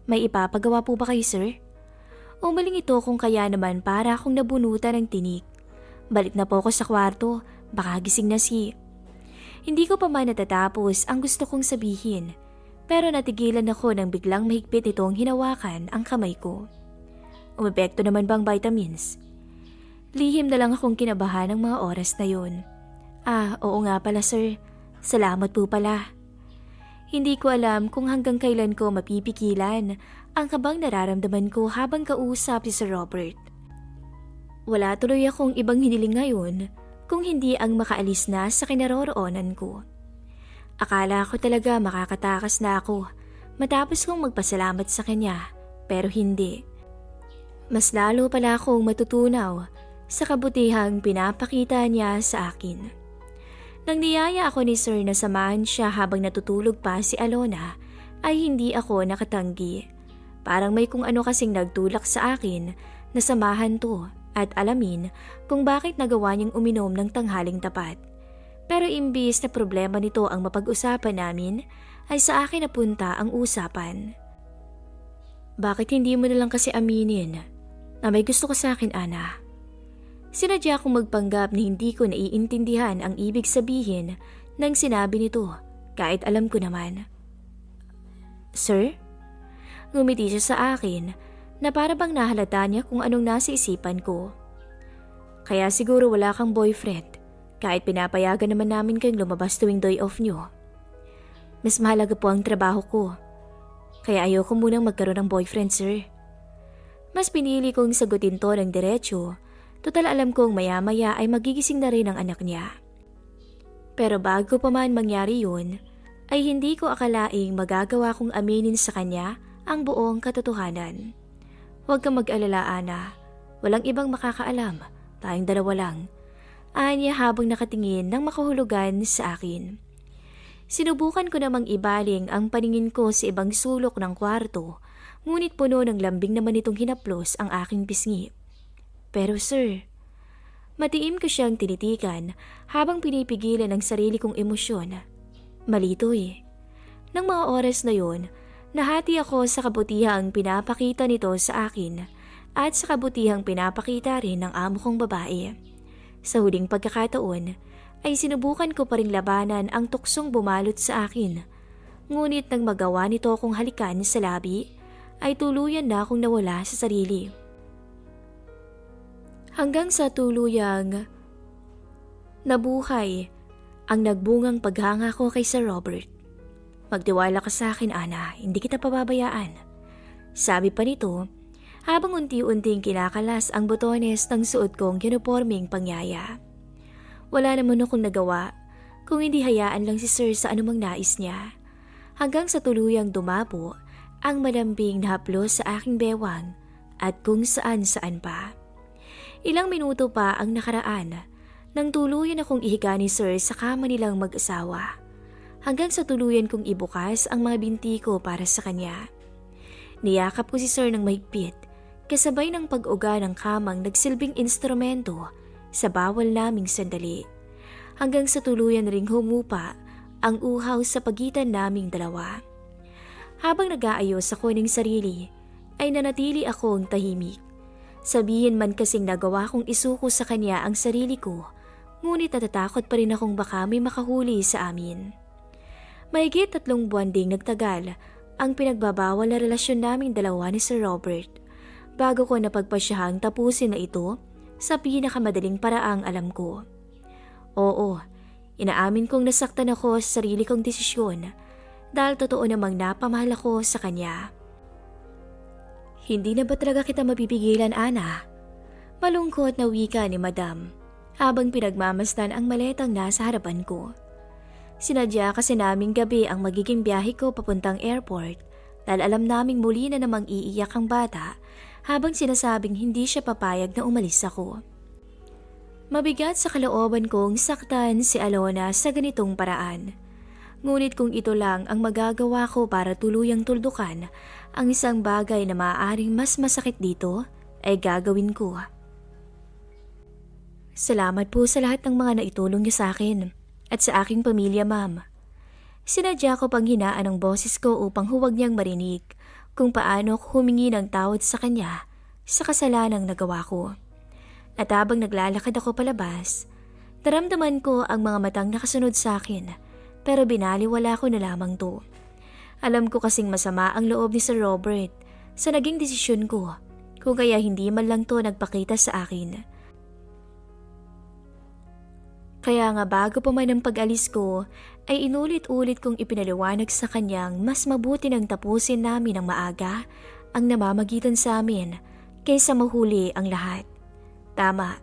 May ipapagawa po ba kayo, sir? Umaling ito kung kaya naman para akong nabunutan ng tinik. Balik na po ako sa kwarto, baka gising na si... Hindi ko pa man natatapos ang gusto kong sabihin, pero natigilan ako nang biglang mahigpit itong hinawakan ang kamay ko. Umepekto naman bang vitamins? Lihim na lang akong kinabahan ng mga oras na yun. Oo nga pala sir, salamat po pala. Hindi ko alam kung hanggang kailan ko mapipigilan ang kabang nararamdaman ko habang kausap si Sir Robert. Wala tuloy akong ibang hiniling ngayon kung hindi ang makaalis na sa kinaroroonan ko. Akala ko talaga makakatakas na ako matapos kong magpasalamat sa kanya, pero hindi. Mas lalo pala akong matutunaw sa kabutihang pinapakita niya sa akin. Nang niyaya ako ni Sir na samahan siya habang natutulog pa si Alona, ay hindi ako nakatanggi. Parang may kung ano kasing nagtulak sa akin na samahan to at alamin kung bakit nagawa niyang uminom ng tanghaling tapat. Pero imbis na problema nito ang mapag-usapan namin, ay sa akin napunta ang usapan. Bakit hindi mo na lang kasi aminin na may gusto ka sa akin, Ana? Sinadya kong magpanggap na hindi ko naiintindihan ang ibig sabihin ng sinabi nito kahit alam ko naman. Sir? Ngumiti siya sa akin na para bang nahalata niya kung anong nasa isipan ko. Kaya siguro wala kang boyfriend kahit pinapayagan naman namin kayong lumabas tuwing day off niyo. Mas mahalaga po ang trabaho ko. Kaya ayoko munang magkaroon ng boyfriend, sir. Mas pinili kong sagutin to ng diretsyo. Total alam kong maya-maya ay magigising na rin ang anak niya. Pero bago pa man mangyari yun, ay hindi ko akalaing magagawa kong aminin sa kanya ang buong katotohanan. Huwag kang mag-alala, Ana. Walang ibang makakaalam. Tayong dalawa lang. Anya habang nakatingin ng makahulugan sa akin. Sinubukan ko namang ibaling ang paningin ko sa ibang sulok ng kwarto, ngunit puno ng lambing naman itong hinaplos ang aking pisngi. Pero sir, matiim ko siyang tinitikan habang pinipigilan ang sarili kong emosyon. Malito eh. Nang mga oras na yon, nahati ako sa kabutihang pinapakita nito sa akin at sa kabutihang pinapakita rin ng amo kong babae. Sa huling pagkakataon, ay sinubukan ko pa ring labanan ang tuksong bumalot sa akin. Ngunit nang magawa nito akong halikan sa labi, ay tuluyan na akong nawala sa sarili. Hanggang sa tuluyang nabuhay ang nagbungang paghanga ko kay Sir Robert. Magtiwala ka sa akin, Ana, hindi kita pababayaan. Sabi pa nito habang unti-unting kinakalas ang botones ng suot kong uniforming pangyaya. Wala naman akong nagawa kung hindi hayaan lang si Sir sa anumang nais niya. Hanggang sa tuluyang dumapo ang malambing na haplos sa aking bewang at kung saan-saan pa. Ilang minuto pa ang nakaraan nang tuluyan akong ihiga ni Sir sa kama nilang mag-asawa. Hanggang sa tuluyan kong ibukas ang mga binti ko para sa kanya. Niyakap ko si Sir ng mahigpit kasabay ng pag-uga ng kamang nagsilbing instrumento sa bawal naming sandali. Hanggang sa tuluyan ring humupa ang uhaw sa pagitan naming dalawa. Habang nag-aayos ako ng sarili ay nanatili akong tahimik. Sabihin man kasing nagawa kong isuko sa kanya ang sarili ko, ngunit natatakot pa rin akong baka may makahuli sa amin. Mahigit 3 buwan ding nagtagal ang pinagbabawal na relasyon naming dalawa ni Sir Robert. Bago ko napagpasyahang tapusin na ito sa pinakamadaling paraang alam ko. Oo, inaamin kong nasaktan ako sa sarili kong desisyon dahil totoo namang napamahal ako sa kanya. Hindi na ba talaga kita mapipigilan, Ana? Malungkot na wika ni Madam habang pinagmamasdan ang maletang nasa harapan ko. Sinadya kasi naming gabi ang magiging biyahe ko papuntang airport dahil alam naming muli na namang iiyak ang bata habang sinasabing hindi siya papayag na umalis ako. Mabigat sa kalooban kong saktan si Alona sa ganitong paraan. Ngunit kung ito lang ang magagawa ko para tuluyang tuldukan ang isang bagay na maaaring mas masakit dito, ay gagawin ko. Salamat po sa lahat ng mga naitulong niyo sa akin at sa aking pamilya, ma'am. Sinadya ko pang hinaan ang boses ko upang huwag niyang marinig kung paano ko humingi ng tawad sa kanya sa kasalanang nagawa ko. At habang naglalakad ako palabas, naramdaman ko ang mga matang nakasunod sa akin pero binaliwala ko na lamang to. Alam ko kasing masama ang loob ni Sir Robert sa naging desisyon ko kung kaya hindi man lang to nagpakita sa akin. Kaya nga bago pa man ang pag-alis ko ay inulit-ulit kong ipinaliwanag sa kanyang mas mabuti nang tapusin namin ng maaga ang namamagitan sa amin kaysa mahuli ang lahat. Tama,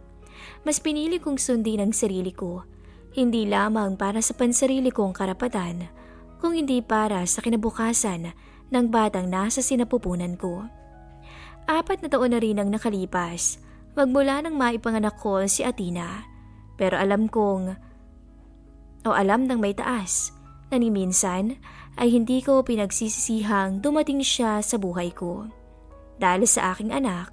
mas pinili kong sundin ang sarili ko, hindi lamang para sa pansarili kong karapatan, kung hindi para sa kinabukasan ng batang nasa sinapupunan ko. 4 na taon na rin ang nakalipas, magmula nang maipanganak ko si Athena. Pero alam ng may taas, na ni minsan ay hindi ko pinagsisisihang dumating siya sa buhay ko. Dahil sa aking anak,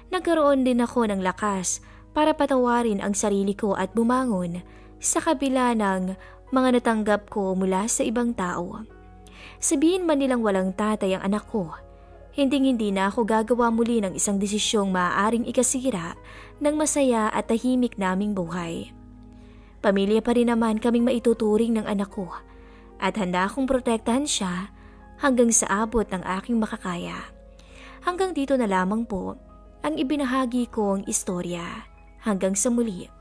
nagkaroon din ako ng lakas para patawarin ang sarili ko at bumangon sa kabila ng mga natanggap ko mula sa ibang tao. Sabihin man nilang walang tatay ang anak ko, hindi na ako gagawa muli ng isang desisyong maaaring ikasira ng masaya at tahimik naming buhay. Pamilya pa rin naman kaming maituturing ng anak ko at handa akong protektahan siya hanggang sa abot ng aking makakaya. Hanggang dito na lamang po ang ibinahagi kong istorya. Hanggang sa muli.